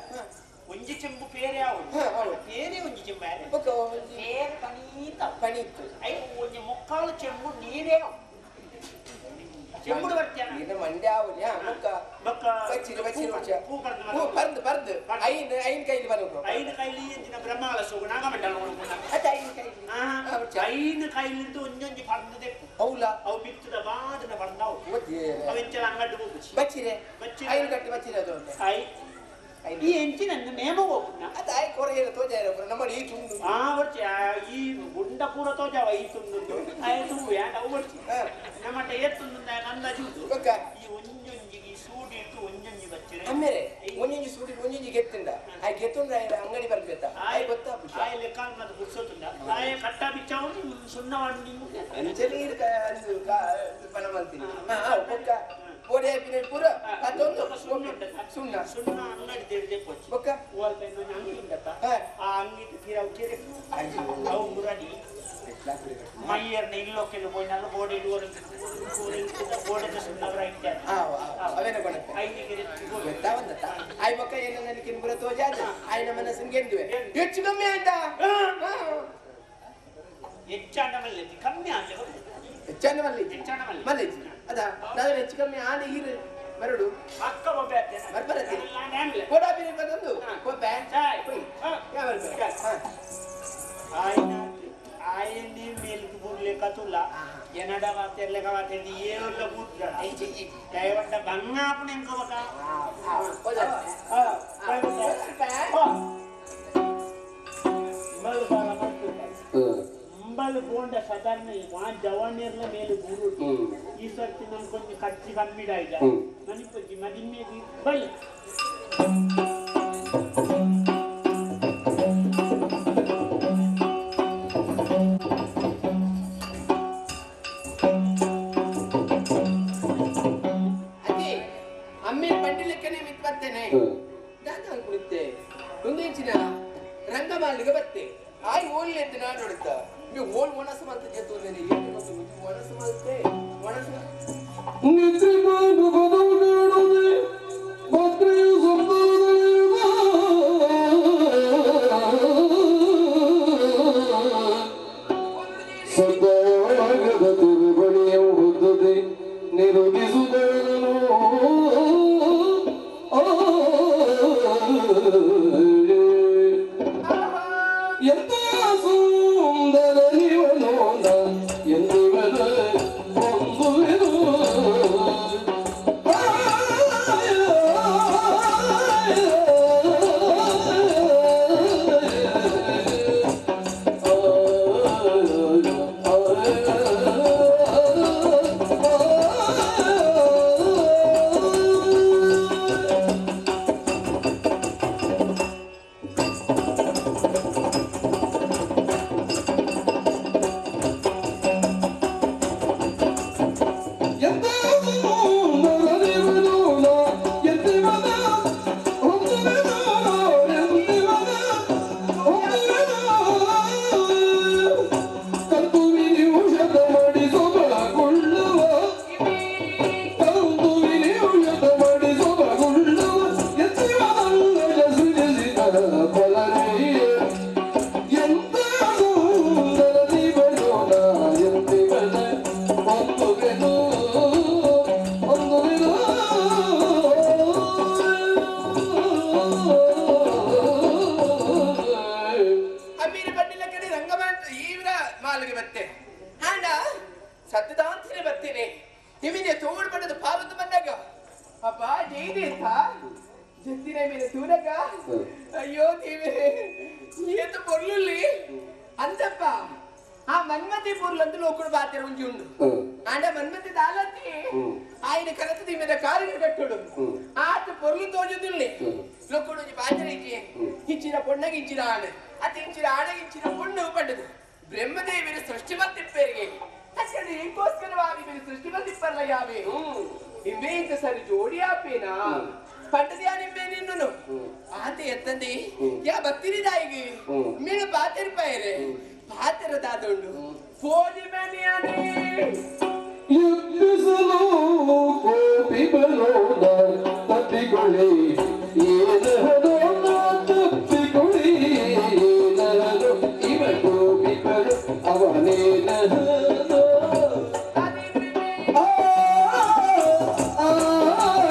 ಒಂಜಿ ಚೆಂಬು ಪೇರೆ ಆವು ಪೇರೆ ಒಂಜಿ ಚೆಂಬು ಆರೆ ಓಕೆ ಒಂಜಿ ಪೇರ್ ಪನೀತ ಪನೀತು I ಒಂಜಿ ಮುಕ್ಕಾಲು ಚೆಂಬು ನೀರೇ ಆವು ಚೆಂಬುಡು ಬರ್ತ್ಯಾನ ಇನ್ನ ಮಂಡ್ಯ ಆವು ಯಾ ಮುಕ್ಕ ಬೊಕ್ಕ ಬಚ್ಚಿರು ಬಚ್ಚಿರು ವರ್ಷ ಪೂ ಕರ್ದು ಪೂ ಪರ್ದು ಪರ್ದು ಐನ್ ಐನ್ ಕೈಲಿ ಬರೋಕು ಐನ್ ಕೈಲಿ ಎಂಚಿನ ಬ್ರಹ್ಮಗಳ ಸೋಗು ನಾಗಮಂಡಲ ಉಣುಕುನ ಅತ್ತ ಐನ್ ಕೈಲಿ ಐನ್ ಕೈಲಿಂದು ಒಂಜೊಂಜಿ ಪರ್ದು ದೆಪ್ಪು ಹೌಲಾ ಅವು ಬಿತ್ತದ ಬಾದನ ಪರ್ದಾವು ಅವು ಎಂಚಲ ಅಂಗಡ್ಡು ಹೋಗುಚಿ ಬಚ್ಚಿರೆ ಬಚ್ಚಿರೆ ಐನ್ ಕಟ್ಟಿ ಬಚ್ಚಿರೆ ಅದು I ಈ ಎಂಚಿನ ನೇಮ ಹೋಗುನ ಅತ್ತ I ಕೊರೆಯರ ತೋಜಾರ ನಮ್ಮ ಈ ತುಂಡು ಆ ವರ್ಚಿ ಈ ಗುಂಡ ಪೂರ ತೋಜಾವ ಈ ತುಂಡು ಆಯ ತುಂಬು ಯಾಕ ಅವು ವರ್ಚಿ ನಮ್ಮಟ ಏತ್ತುಂಡು ಅಂದಾಜು ಉಂಟು ಈ ಒಂಜೊಂಜಿಗೆ ಸೂಡಿ ಇಟ್ಟು ಒಂಜೊಂಜಿ ಬಚ್ಚಿರೆ ಅಮ್ಮೇರೆ ಒಂಜೊಂಜಿ ಸೂಡಿ ಒಂಜೊಂಜಿ ಗೆತ್ತುಂಡ ಆಯ್ ಗೆತ್ತುಂಡ ಅಂಗಡಿ ಬರ್ಬೇತ ಆಯ್ ಗೊತ್ತಾ ಆಯ್ ಲೆಕ್ಕ ಮತ್ತೆ ಪುರ್ಸೊತ್ತುಂಡ ಆಯ್ ಕಟ್ಟ ಬಿಚ್ಚಾವು ಸುಣ್ಣ ವಂಡಿ ಅಂಚನೆ ಪಣ ಮಾಡ್ತೀನಿ ಬೊಕ್ಕ ಪೋಡೆ ಪಿನ ಪೂರ ಅದೊಂದು ಸುಣ್ಣ ಸುಣ್ಣ ಅಂಗಡಿ ದೇಡ್ದೆ ಪೋಚಿ ಬೊಕ್ಕ ಅಂಗಿ ಉಂಡತ್ತ ಆ ಅಂಗಿ ತೀರಾ ಕೆರೆ ಅವು ಮುರಡಿ ಮೈಯರ್ನ ಇಲ್ಲೋಕೆಲ್ಲ ಪೋಯಿನಲ್ಲ ಬೋಡೆ ಬೋಡೆದ ಸುಣ್ಣವರ ಇಟ್ಟಾರೆ ಅವೇನ ಕೊಣಪ್ಪೆ ಗೊತ್ತಾವಂದತ್ತ ಆಯ್ ಬೊಕ್ಕ ಏನ ನನಗೆ ಪೂರ ತೋಜಾದ ಆಯ್ನ ಮನಸ್ಸಿನ ಗೆಂದುವೆ ಹೆಚ್ಚು ಕಮ್ಮಿ ಆಯ್ತಾ ಹೆಚ್ಚಾಂಡ ಮಲ್ಲೆ ಕಮ್ಮಿ ಆಂಡ ಹೆಚ್ಚಾಂಡ ಮಲ್ಲೆ ಹೆಚ್ಚಾಂಡ ಮಲ್ಲೆ ಮಲ್ಲೆ ಅದ ನಾನು ಹೆಚ್ಚು ಕಮ್ಮಿ ಆಂಡ ಈರು ಬರಡು ಅಕ್ಕ ಒಬ್ಬ ಬರ್ಬರತ್ತಿ ಕೊಡಾ ಬಿರಿ ಬಂದೊಂದು ಕೊಬ್ಬೆ ಯಾ ಬರ್ಬರ ಆಯ್ನ ಆಯನಿ ಮೇಲ್ಗೆ ಬುರ್ಲೆ ಕತುಲ ಎನಡ ವಾತೆರ್ಲೆ ಕವಾತೆಂದು ಏಳುಲ್ಲ ಬುರ್ಲ ದಯವಂಡ ಬಂಗಾಪಣೆ ಎಂಕವಕ ಅಂಬಲ್ ಬೋಂಡ ಸಾಧಾರಣ ಆ ಜವಾನಿರ್ಲ ಮೇಲೆ ಬೂರು ಈ ಸರ್ತಿ ನನ್ಗೆ ಕೊಂಚ ಖರ್ಚು ಕಮ್ಮಿಡ ಈಗ ನನಗೆ ಕೊಂಚ ಮದಿಮೆ ಬಳಿ ಅದೇ ಅಮ್ಮೆ ಬಂಡಿಲೆಕ್ಕನೆ ಮಿತ್ ಬರ್ತೇನೆ ದಾದ ಅನ್ಕುಳಿತ್ತೆ ಒಂದು ಇಂಚಿನ ರಂಗಮಾಲಿಗೆ ಬತ್ತೆ ಆಯ್ ಓಲ್ ಎದ್ದು ನಾನು ನೋಡುತ್ತ ನೀವು ಓಲ್ ಒಣಸು ಮಲ್ತ ಜೆತ್ತು ಒಣಸು ಮಲ್ತೆ ಒಣಸು ನಿದ್ರಿಕೊಂಡು ಬದವು ನೀಡುದೆ ಭದ್ರೆಯು ಸದಾಗದ ತಿರುಬಳಿಯು ಹೊದ್ದುದೆ ನಿರುದಿಸುದನು ಎಂತ ಸುಂದರ ಇವನು ಎಂದಿವನು ಹೊಂದುವೆನು. ದಾಂತಿನೇ ಬರ್ತೀನಿ ಇಮಿನೆ ತೋಡು ಬಣ್ಣದ ಪಾರದು ಬಂದಾಗ ಅಪ್ಪ ಜೈದೇತ ಜತ್ತಿನ ಮೇಲೆ ತೂನಗ ಅಯ್ಯೋ ದೇವರೇ ಏತು ಪೊರ್ಲುಲ್ಲಿ ಅಂತಪ್ಪ ಆ ಮನ್ಮತಿ ಪೊರ್ಲು ಅಂತ ಲೋಕುಡು ಬಾತೆರ ಒಂಜಿ ಉಂಡು ಆಂಡ ಮನ್ಮತಿ ದಾಲತಿ ఆయన కనతది మీద కారుని కట్టుడు ఆట పొర్లు తోజుదుల్ని లోకుడు ಒಂಜಿ ಬಾತೆರ ಇಚ್ಚಿನ పొಣ್ಣಗೆ ಇಚ್ಚಿನ ಆಣೆ ಅತಿ ಇಚ್ಚಿನ ಆಣೆಗೆ ಇಚ್ಚಿನ ಪೊಣ್ಣು ಪಂಡದು ಬ್ರಹ್ಮದೇವಿನ ಸೃಷ್ಟಿ ಮತ್ತಿಪ್ಪರಿಗೆ ಅಷ್ಟೇ ಇಂಕೋಸ್ಕರವಾಗಿ మీరు ಸೃಷ್ಟಿ ಮತ್ತಿಪ್ಪರ್ಲ ಯಾವೆ ಇಂಬೆ ಇಂತ ಸರಿ ಜೋಡಿ ಆಪೇನಾ ಪಂಡದ್ಯಾ ನಿಂಬೆ ನಿನ್ನುನು ಆತ ಎತ್ತಂದಿ ಯಾ ಬತ್ತಿರಿ ದಾಯಿಗೆ ಮೀನು ಬಾತೆರಿಪಾಯರೆ ಬಾತೆರ ದಾದುಂಡು ಪೋಜಿ ಮೇನಿಯಾನಿ ಎಬ್ಬಿಸಲು ಕೋಪಿಬಲೋದ ತಪ್ಪಿಕೊಳ್ಳಿ ಏನಹದೋ ತಪ್ಪಿಕೊಳ್ಳಿ ಏನಹದೋ ಇವ ಕೋಪಿಬಲು ಅವನೇನಹದೋ ಆ ಆ ಆ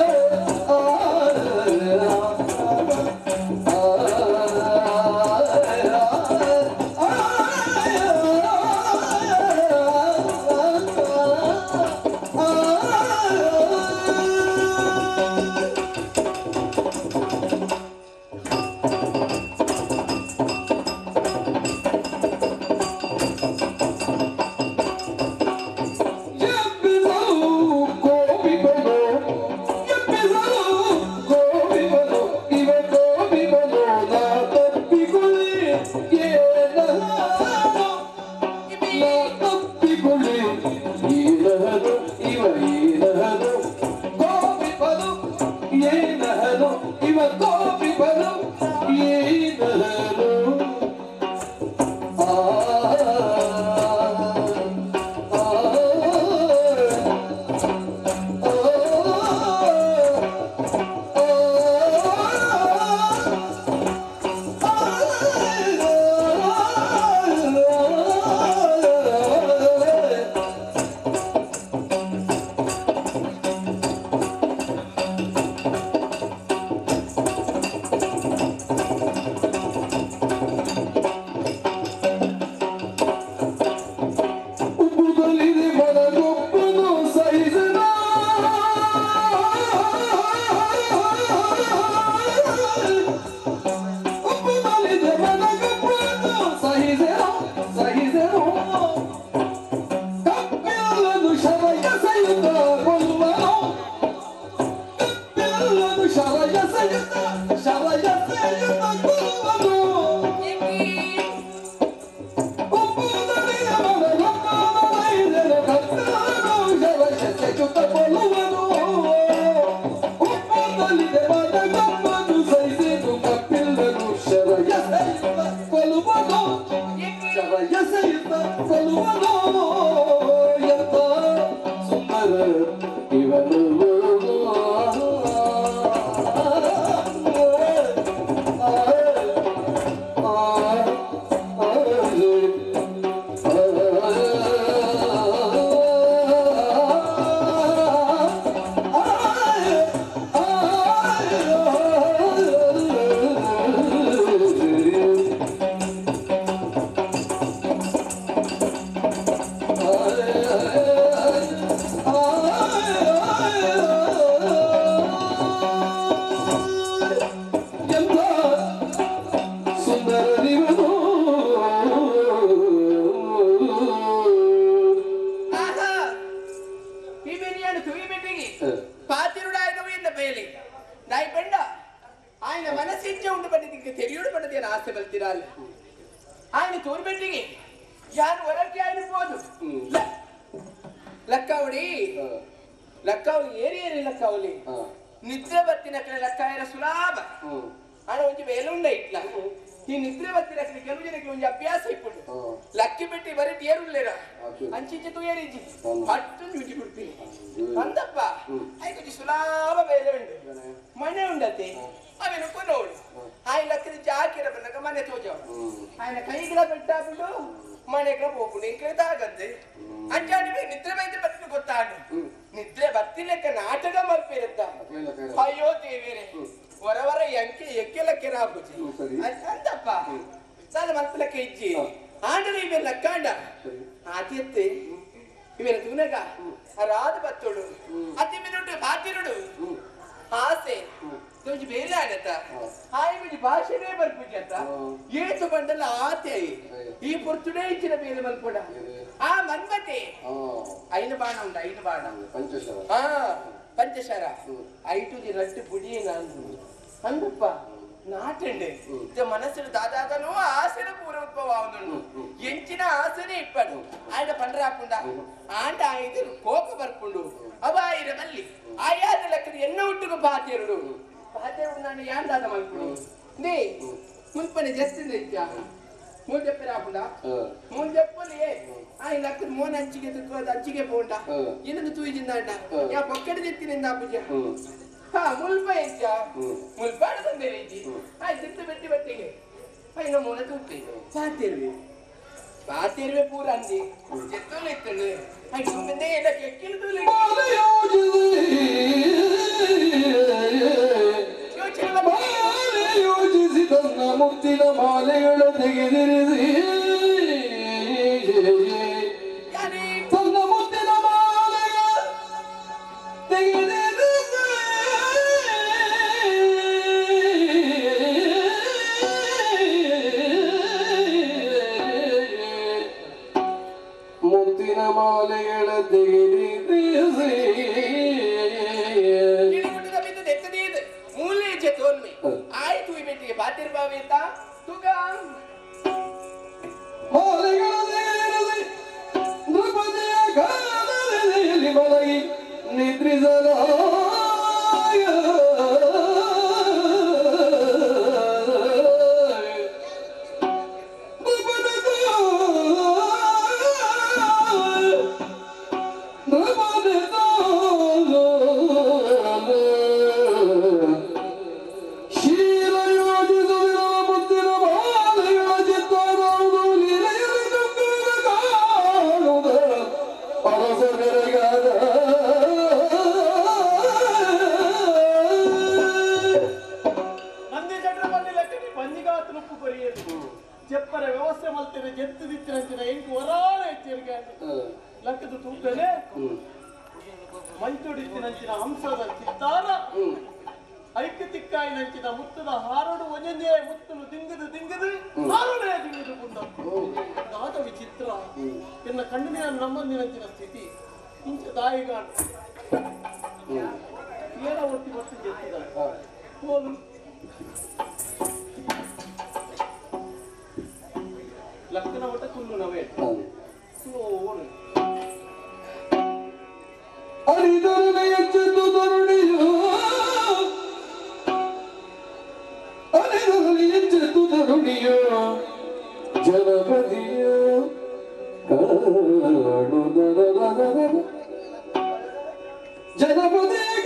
ಇವೆಲ್ಲ ತೂನಗ ರಾದ ಬತ್ತೋಡು ಅತಿ ಮಿನುಟು ಪಾತಿರುಡು ಆಸೆ ಒಂಜಿ ಬೇಲೆ ಆಗತ್ತ ಆಯ್ ಒಂಜಿ ಭಾಷೆನೇ ಬರ್ಪುಜಿ ಅಂತ ಏತು ಬಂಡಲ ಆತೆ ಈ ಪೊರ್ತುಡೇ ಇಚ್ಚಿನ ಬೇಲೆ ಮಲ್ಪೊಡ ಆ ಮನ್ಮತೆ ಐನು ಬಾಣ ಉಂಡು ಐನು ಬಾಣ ಪಂಚಶರ ಹಾ ಪಂಚಶರ ಐಟು ರಡ್ಡು ಪುಡಿ ನಾನು ಅಂದಪ್ಪ ನಾಟಂಡೆ ಮನಸ್ಸು ದಾದಾದನು ಆಸೆನ ಪೂರ ಉದ್ಭವ ಆവുಂಡು ಎಂಚಿನ ಆಸೆನೇ ಇಪ್ಪಡು ಆಂಡ ಪಂಡ್ರಾಪುಂಡ ಆಂಡ ಆಯ್ದು ಕೋಪ ಬರ್ಪುಂಡು ಅವ ಆಯಿರ ಮಲ್ಲಿ ಆಯಾದ ಲೆಕ್ಕದ ಎನ್ನ ಹುಟ್ಟುಗು ಪಾತೇರುಡು ಪಾತೇರುಡು ನಾನು ಯಾಂದಾದ ಮಲ್ಪುಡು they ಮುನ್ಪನೆ ಜಸ್ತಿಂದ ಇತ್ಯ ಮೂಲ್ ಜಪ್ಪೆ ಮೂಲ್ ಜಪ್ಪಲಿ ಆಯ್ ಲಕ್ಕದ ಮೋನ ಅಂಚಿಗೆ ತುಕ್ಕದ ಅಂಚಿಗೆ ಪೋಂಡ ಏನನ್ನು ತೂಯಿಜಿಂದಾಂಡ ಯಾ ಬೊಕ್ಕಡೆ ಜೆತ್ತಿನಿಂದ ಪೂಜೆ ಹಾ ಮುಲ್ಪ ಎಂಚ ಮುಲ್ಪಾಡ ಬಂದೇನೆ ಇಜ್ಜಿ ಆಯ್ ತಿಂದು ಬೆಟ್ಟಿ ಬಟ್ಟಿಗೆ ಆಯ್ನ ಮೋನ ತೂಪೆ ಪಾತಿರುವೆ ಪಾತಿರುವೆ ಪೂರ ಅಂದಿ ಜೆತ್ತೋಲೆ ಇತ್ತಳು ಆಯ್ ತುಂಬಂದೇ ಎಲ್ಲ ಕೆಕ್ಕಿನ ತೂಲೆ ಯೋಚಿಸಿ ತನ್ನ ಮುತ್ತಿನ ಮಾಲೆಗಳು ತೆಗೆದಿರಿಸಿ ತನ್ನ ಮುತ್ತಿನ ಮಾಲೆಗಳು ತೆಗೆದಿರಿಸಿ ಮುತ್ತಿನ ಮಾಲೆಗಳ ತೆಗೆದಿರಿಸಿ ಆಯ್ತು ಈ ಬೆಟ್ಟಿಗೆ ಬಾತಿರ್ಬಾವೇತ ತುಗ ಮಾಲೆಗಳ ತೆಗೆದಿರಿಸಿ ನೃಪತಿಯ ಕಾಲದಲ್ಲಿ ಮಲಗಿ ನಿದ್ರಿಸಲಾಯ ಚೆಪ್ಪರ ವ್ಯವಸ್ಥೆ ಮಲ್ತೇನೆ ಜೆತ್ತು ದಿತ್ತಿನಂಚಿನ ಎಂಕು ವರಾಳ ಎಚ್ಚರಿಕೆ ಲಕ್ಕದ ತೂಕನೆ ಮಂಚುಡಿತ್ತಿನಂಚಿನ ಹಂಸದ ಚಿತ್ತಾರ ಐಕ್ಯ ತಿಕ್ಕಾಯಿನಂಚಿನ ಮುತ್ತದ ಹಾರಡು ಒಂಜೊಂಜೇ ಮುತ್ತನು ದಿಂಗದು ದಿಂಗದು ಹಾರಡೇ ದಿಂಗದು ಪುಂಡ ದಾದ ವಿಚಿತ್ರ ಎನ್ನ ಕಣ್ಣಿನ ನಮ್ಮಂದಿನಂಚಿನ ಸ್ಥಿತಿ ಇಂಚ ದಾಯಿಗಾಣ ಏನ ಒತ್ತಿ ಒತ್ತಿ ಜೆತ್ತಿದ ಹೋಲು ಲಕ್ಕನ ಒಟ್ಟ ಕುಲ್ಲು ನವೇ ಅರಿದರನೆ ಎಚ್ಚೆತ್ತು ತರುಣಿಯೋ ಅರಿದರನೆ ಎಚ್ಚೆತ್ತು ತರುಣಿಯೋ ಜನಪದಿಯ ಜನಪದಿಯ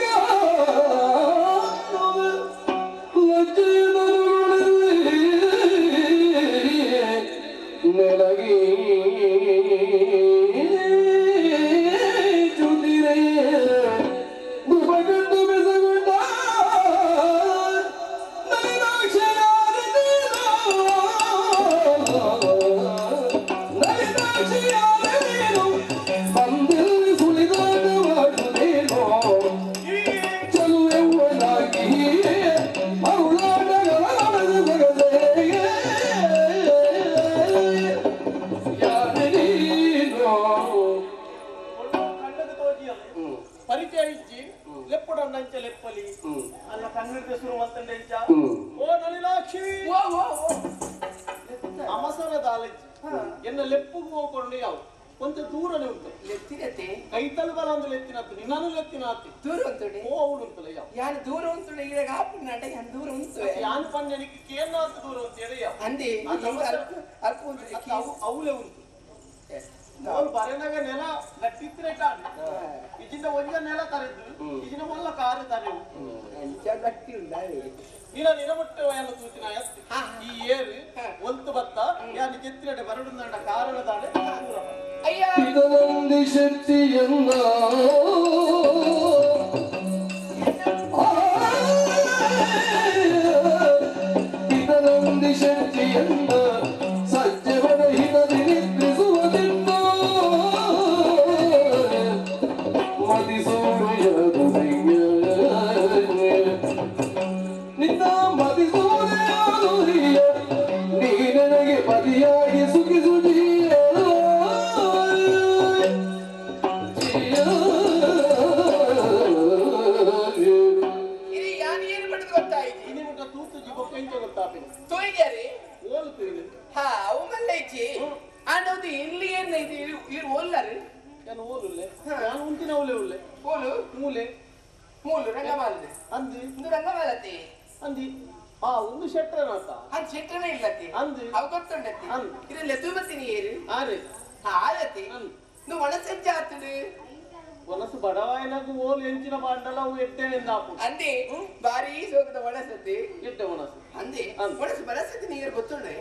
ನೆಲಗಿ ಚುದಿರೆ ದುಬಗಂಡು ಬೆಸಗೊಂಡ ಬಂದಿಲ್ಲಿ ಸುಳಿದಾಟವಾಡುತ್ತೇನೋ ಚಲುವೆವನಾಗಿ ಮರುಳಾಟಗಳ ಸೊಗಸೇ ಪರಿಚಯ ಇಜ್ಜಿ ಲೆಪ್ಪುಡಂಚ ಲೆಪ್ಪಲಿ ಅಲ್ಲ ಕನ್ನಡದ ಶುರು ಮತ್ತಂಡೆಂಚ ಓ ನಳಿಲಾಕ್ಷಿ ಓ ಓ ಓ ಅಮಸರದ ಆಲಜ್ಜಿ ಎನ್ನ ಲೆಪ್ಪುಗು ಹೋಗ್ಕೊಂಡು ಯಾವ ಒಂತ ದೂರನೇ ಉಂಟು ಲೆತ್ತಿರತೆ ಕೈತಲ್ ಬಲ ಅಂದ್ರೆ ಲೆತ್ತಿನತ್ತು ನಿನ್ನನು ಲೆತ್ತಿನಾತಿ ದೂರ ಉಂಟುಡೆ ಓ ಅವಳು ಉಂಟಲ್ಲ ಯಾವ ಯಾನು ದೂರ ಉಂಟು ಈಗ ಆಪುಂಡ ಯಾನು ದೂರ ಉಂಟು ಯಾನು ಪಂಜನಿಗೆ ಕೇನಾತ್ ದೂರ ಅಂತ ಹೇಳಿ ಯಾವ ಅಂದಿ ಅಲ್ಪ ಉಂಟು ಅವಳೇ ಉಂಟು ಅವಳು ಬರೆನಾಗ ನೆಲ ಗಟ್ಟಿತ್ರೆ ಕಾಣು ಇಜಿನ ಒಂಜ ನೆಲ ತರೆದು ಇಜಿನ ಮೊಲ್ಲ ಕಾರು ತರೆವು ಗಟ್ಟಿ ಉಂಡಾವೆ ನಿನ ನಿನಮುಟ್ಟೆ ಎಲ್ಲ ತೂತಿನ ಎತ್ತಿ ಈ ಏರು ಒಲ್ತು ಬತ್ತ ಯಾನು ಕೆತ್ತಿರಡೆ ಬರಡುಂದಾಂಡ ಕಾರಣದಾಡೆ ಅಯ್ಯ ಇದನಂದಿ ಶಕ್ತಿಯನ್ನ ಇದನಂದಿ ಶಕ್ತಿಯನ್ನ ಸಜ್ಜವನ ಹಿತದಿ ನಿದ್ರಿಸುವುದಿನ್ನು ಮತಿ ಸೂರ್ಯದುರಿಯ ನಿನ್ನ ಮತಿ ಸೂರ್ಯದುರಿಯ ನೀ ನನಗೆ ಪತಿಯಾಗಿ ಸುಖಿಸು ಜೀಯ ಅಂದೆ ಬಾರಿ ಸೋಕದ ಒಣಸತಿ ಎಡ್ಡೆ ಒಣಸು ಅಂದೆ ಒಣಸು ಬಲಸತಿ ನೀರು ಗೊತ್ತುಂಡೆ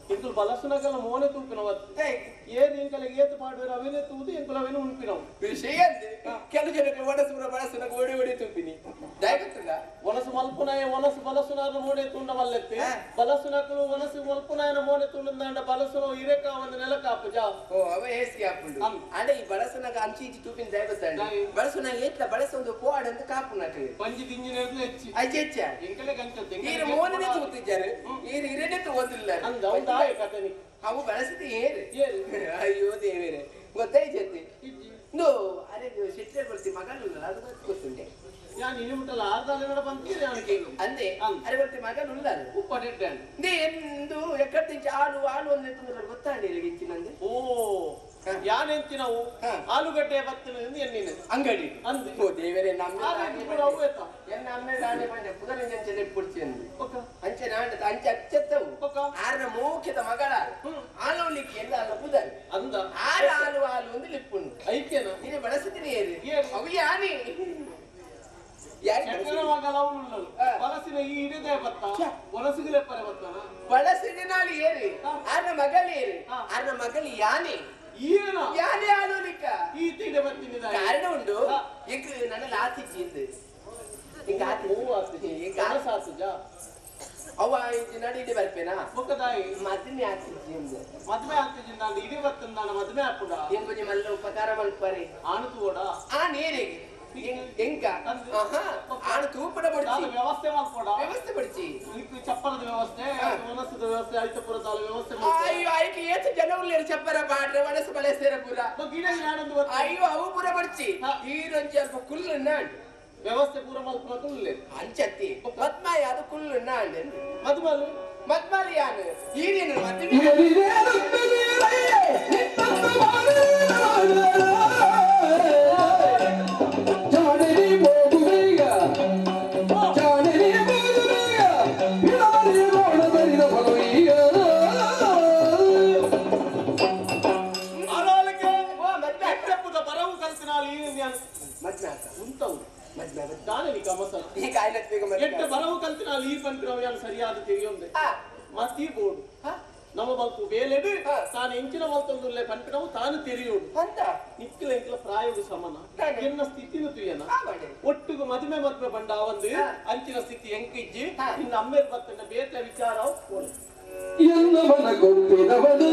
ಇಂಕುಲು ಬಲಸುನಗಲ ಮೋನೆ ತೂಪಿನವತ್ತು ಏನ್ ಇಂಕಲಿಗೆ ಏತು ಪಾಡುವರು ಅವೇನೆ ತೂದು ಇಂಕುಲು ಅವೇನು ಉಣ್ಪಿನವು ವಿಷಯ ಅಂದೆ ಕೆಲವು ಜನಕ್ಕೆ ಒಣಸುರ ಬಲಸುನಗ ಓಡಿ ಓಡಿ ತೂಪಿನಿ ದಾಯ ಗೊತ್ತುಂಡ ಒಣಸು ಮಲ್ಪುನಾಯ ಒಣಸು ಬಲಸುನಾರ ಮೋನೆ ತುಂಡ ಮಲ್ಲೆತ್ತಿ ಬಲಸುನಕಲು ಒಣಸು ಮಲ್ಪುನಾಯನ ಮೋನೆ ತುಂಡಂದಾಂಡ ಬಲಸುನ ಇರೇಕ ಒಂದು ನೆಲಕಾಪು ಜಾ ಓ ಅವ ಹೇಸಿಗೆ ಆಪುಂಡು ಅಂಡ ಈ ಬಲಸುನಗ ಅಂಚಿ ಇಂಚಿ ತೂಪಿನ ದಾಯ ಗೊತ್ತಂಡ ಬಲಸುನ ಏತ್ಲ ಬಳಸೊಂದು ಪೋಡಂತ ಕಾಪುನಕ ಪಂಜಿ ದಿಂಜಿನ ಹೆಚ್ಚಿ ಅಜ್ಜಿ ಹೆಚ್ಚ ಇಂಕಲೆ ಗಂಚತ್ತೆ ಈರು ಮೋನೆ ತೂತಿದ್ದಾರೆ ಈರು ಇರೇನೆ ತೂದಿಲ್ಲ ಅಂದ ಅವು ಬಳಸಿದ ಏರು ಅಯ್ಯೋ ದೇವೇರೆ ಗೊತ್ತಾಯ್ತು ನೋ ಅರೆ ಶೆಟ್ರೆ ಬರ್ತಿ ಮಗನು ಅದು ಗೊತ್ತುಂಟೆ ನಾನು ಇನ್ನು ಮುಟ್ಟಲ್ಲ ಆರ್ದಾಲೆ ಬಂತೀರಿ ಅಂದೆ ಅರೆ ಬರ್ತಿ ಮಗನು ಉಲ್ಲ ಎಂದು ಎಕ್ಕಡ ತಿಂಚಿ ಆಲು ಆಲು ಅಂದ್ರೆ ತುಂದ್ರೆ ಗೊತ್ತಾಂಡಿ ಇಂಚಿನಂದೆ ಓ ಯಾನೆಂತಿ ನಾವು ಆಲೂಗಡ್ಡೆ ಬತ್ತಿನ ಎನ್ನಿನ ಅಂಗಡಿ ಅಂದೆ ಓ ದೇವರೇ ನಮ್ಮ ಎನ್ನ ಅಮ್ಮೆ ದಾನೆ ಬಂಡೆ ಪುದರಂಜನೆ ಪುಡ್ಚಿ ಅಂದೆ ಅಂಚೆ ನಾಂಡ ಅಂಚೆ ಅಚ್ಚತ್ತವು ಆರನ ಮೋಖ್ಯದ ಮಗಳ ಆಲೋಲಿಕ್ಕೆ ಎಲ್ಲ ಅಲ್ಲ ಪುದರ್ ಅಂದ ಆರು ಆಲು ಆಲು ಒಂದು ಲಿಪ್ಪುಂಡು ಐಕ್ಯನ ನೀನು ಬಳಸುತ್ತೀನಿ ಅವು ಯಾನಿ ಬಲಸಿನ ಈ ಹಿಡಿದೇ ಬತ್ತ ಒಲಸಿಗಲೇ ಪರೆ ಬತ್ತಾನ ಬಳಸಿದಿನಾಲಿ ಏರಿ ಆರ್ನ ಮಗಳು ಏರಿ ಆರ್ನ ಮಗಳು ಯಾನೆ ಯಾನೆ ಆಲೋಲಿಕ್ಕ ಈ ತೀಡೆ ಬರ್ತೀನಿ ಕಾರಣ ಉಂಟು ಈಗ ನನ್ನ ಆತಿಜಿ ಇಂದು ಹಿಂಗ ಹಿಂಗ ಆತಿಜ ಅವ ನಡಿ ಇಡಿ ಬರ್ಪೇನಾ ಮುಖದಾಯಿ ಮದುವೆ ಆತಿಜಿ ಇಂದು ಮದುವೆ ಆತಿಜಿ ನಾನು ಇಡಿ ಬರ್ತಂದಾನ ಮದುವೆ ಆಪುಡ ಏನ್ ಕೊಂಚ ಮಲ್ಲ ಉಪಕಾರ ಮಲ್ಪರೆ ಆಣು ತೂಡ ಆ ನೀರಿಗೆ ಎಂಕ ಆಣು ತೂಪಡ ಬಡಿಸಿ ವ್ಯವಸ್ಥೆ ಮಾಡ್ಕೊಡ ವ್ಯವಸ್ಥೆ ಬಡಿಸಿ ಚಪ್ಪರದ ವ್ಯವಸ್ಥೆ ಮನಸ್ಸದ ವ್ಯವಸ್ಥೆ ಐತಪುರ ತಾಲ ವ್ಯವಸ್ಥೆ ಅಯ್ಯೋ ಐಕೆ ಏತು ಜನ ಉಳ್ಳೇರು ಚಪ್ಪರ ಬಾಡ್ರೆ ಮನಸ್ಸು ಬಳಸ್ತೇರ ಪೂರ ಅಯ್ಯೋ ಅವು ಪೂರ ಬಡಿಸಿ ಈರೊಂಜಿ ಅಲ್ಪ ಕುಲ್ಲು ನಾಂಡು ವ್ಯವಸ್ಥೆ ಪೂರ ಮಲ್ಪುನ ಕುಲ್ಲೆ ಅಂಚತ್ತಿ ಮದ್ಮಾಯ ಅದು ಕುಲ್ಲು ನಾಂಡು ಮದ್ಮಲು ಮದ್ಮಲಿ ಯಾನು ಈರೇನು ಮದ್ವೆ ಸರಿಯಾದ ತಿಳಿಯೊಂದೆ ಮತಿ ಬೋರ್ಡು ನಮ್ಮ ಬಲ್ಪು ಬೇಲೆಡು ತಾನು ಎಂಚಿನ ಮಲ್ತೊಂದುಲ್ಲೆ ಪಂಪಿನವು ತಾನು ತೆರೆಯೋಡು ಅಂತ ನಿಕ್ಕಲ ಎಂಕಲ ಪ್ರಾಯೋಗ ಸಮನ ಎನ್ನ ಸ್ಥಿತಿನ ತುಯನ ಒಟ್ಟಿಗೆ ಮದುವೆ ಮದುವೆ ಬಂಡ ಒಂದು ಅಂಚಿನ ಸ್ಥಿತಿ ಎಂಕ ಇಜ್ಜಿ ಇನ್ನು ಅಮ್ಮೇರ್ ಬತ್ತಂಡ ಬೇತೆ ವಿಚಾರ ಎನ್ನವನ ಕೊಟ್ಟಿದವನು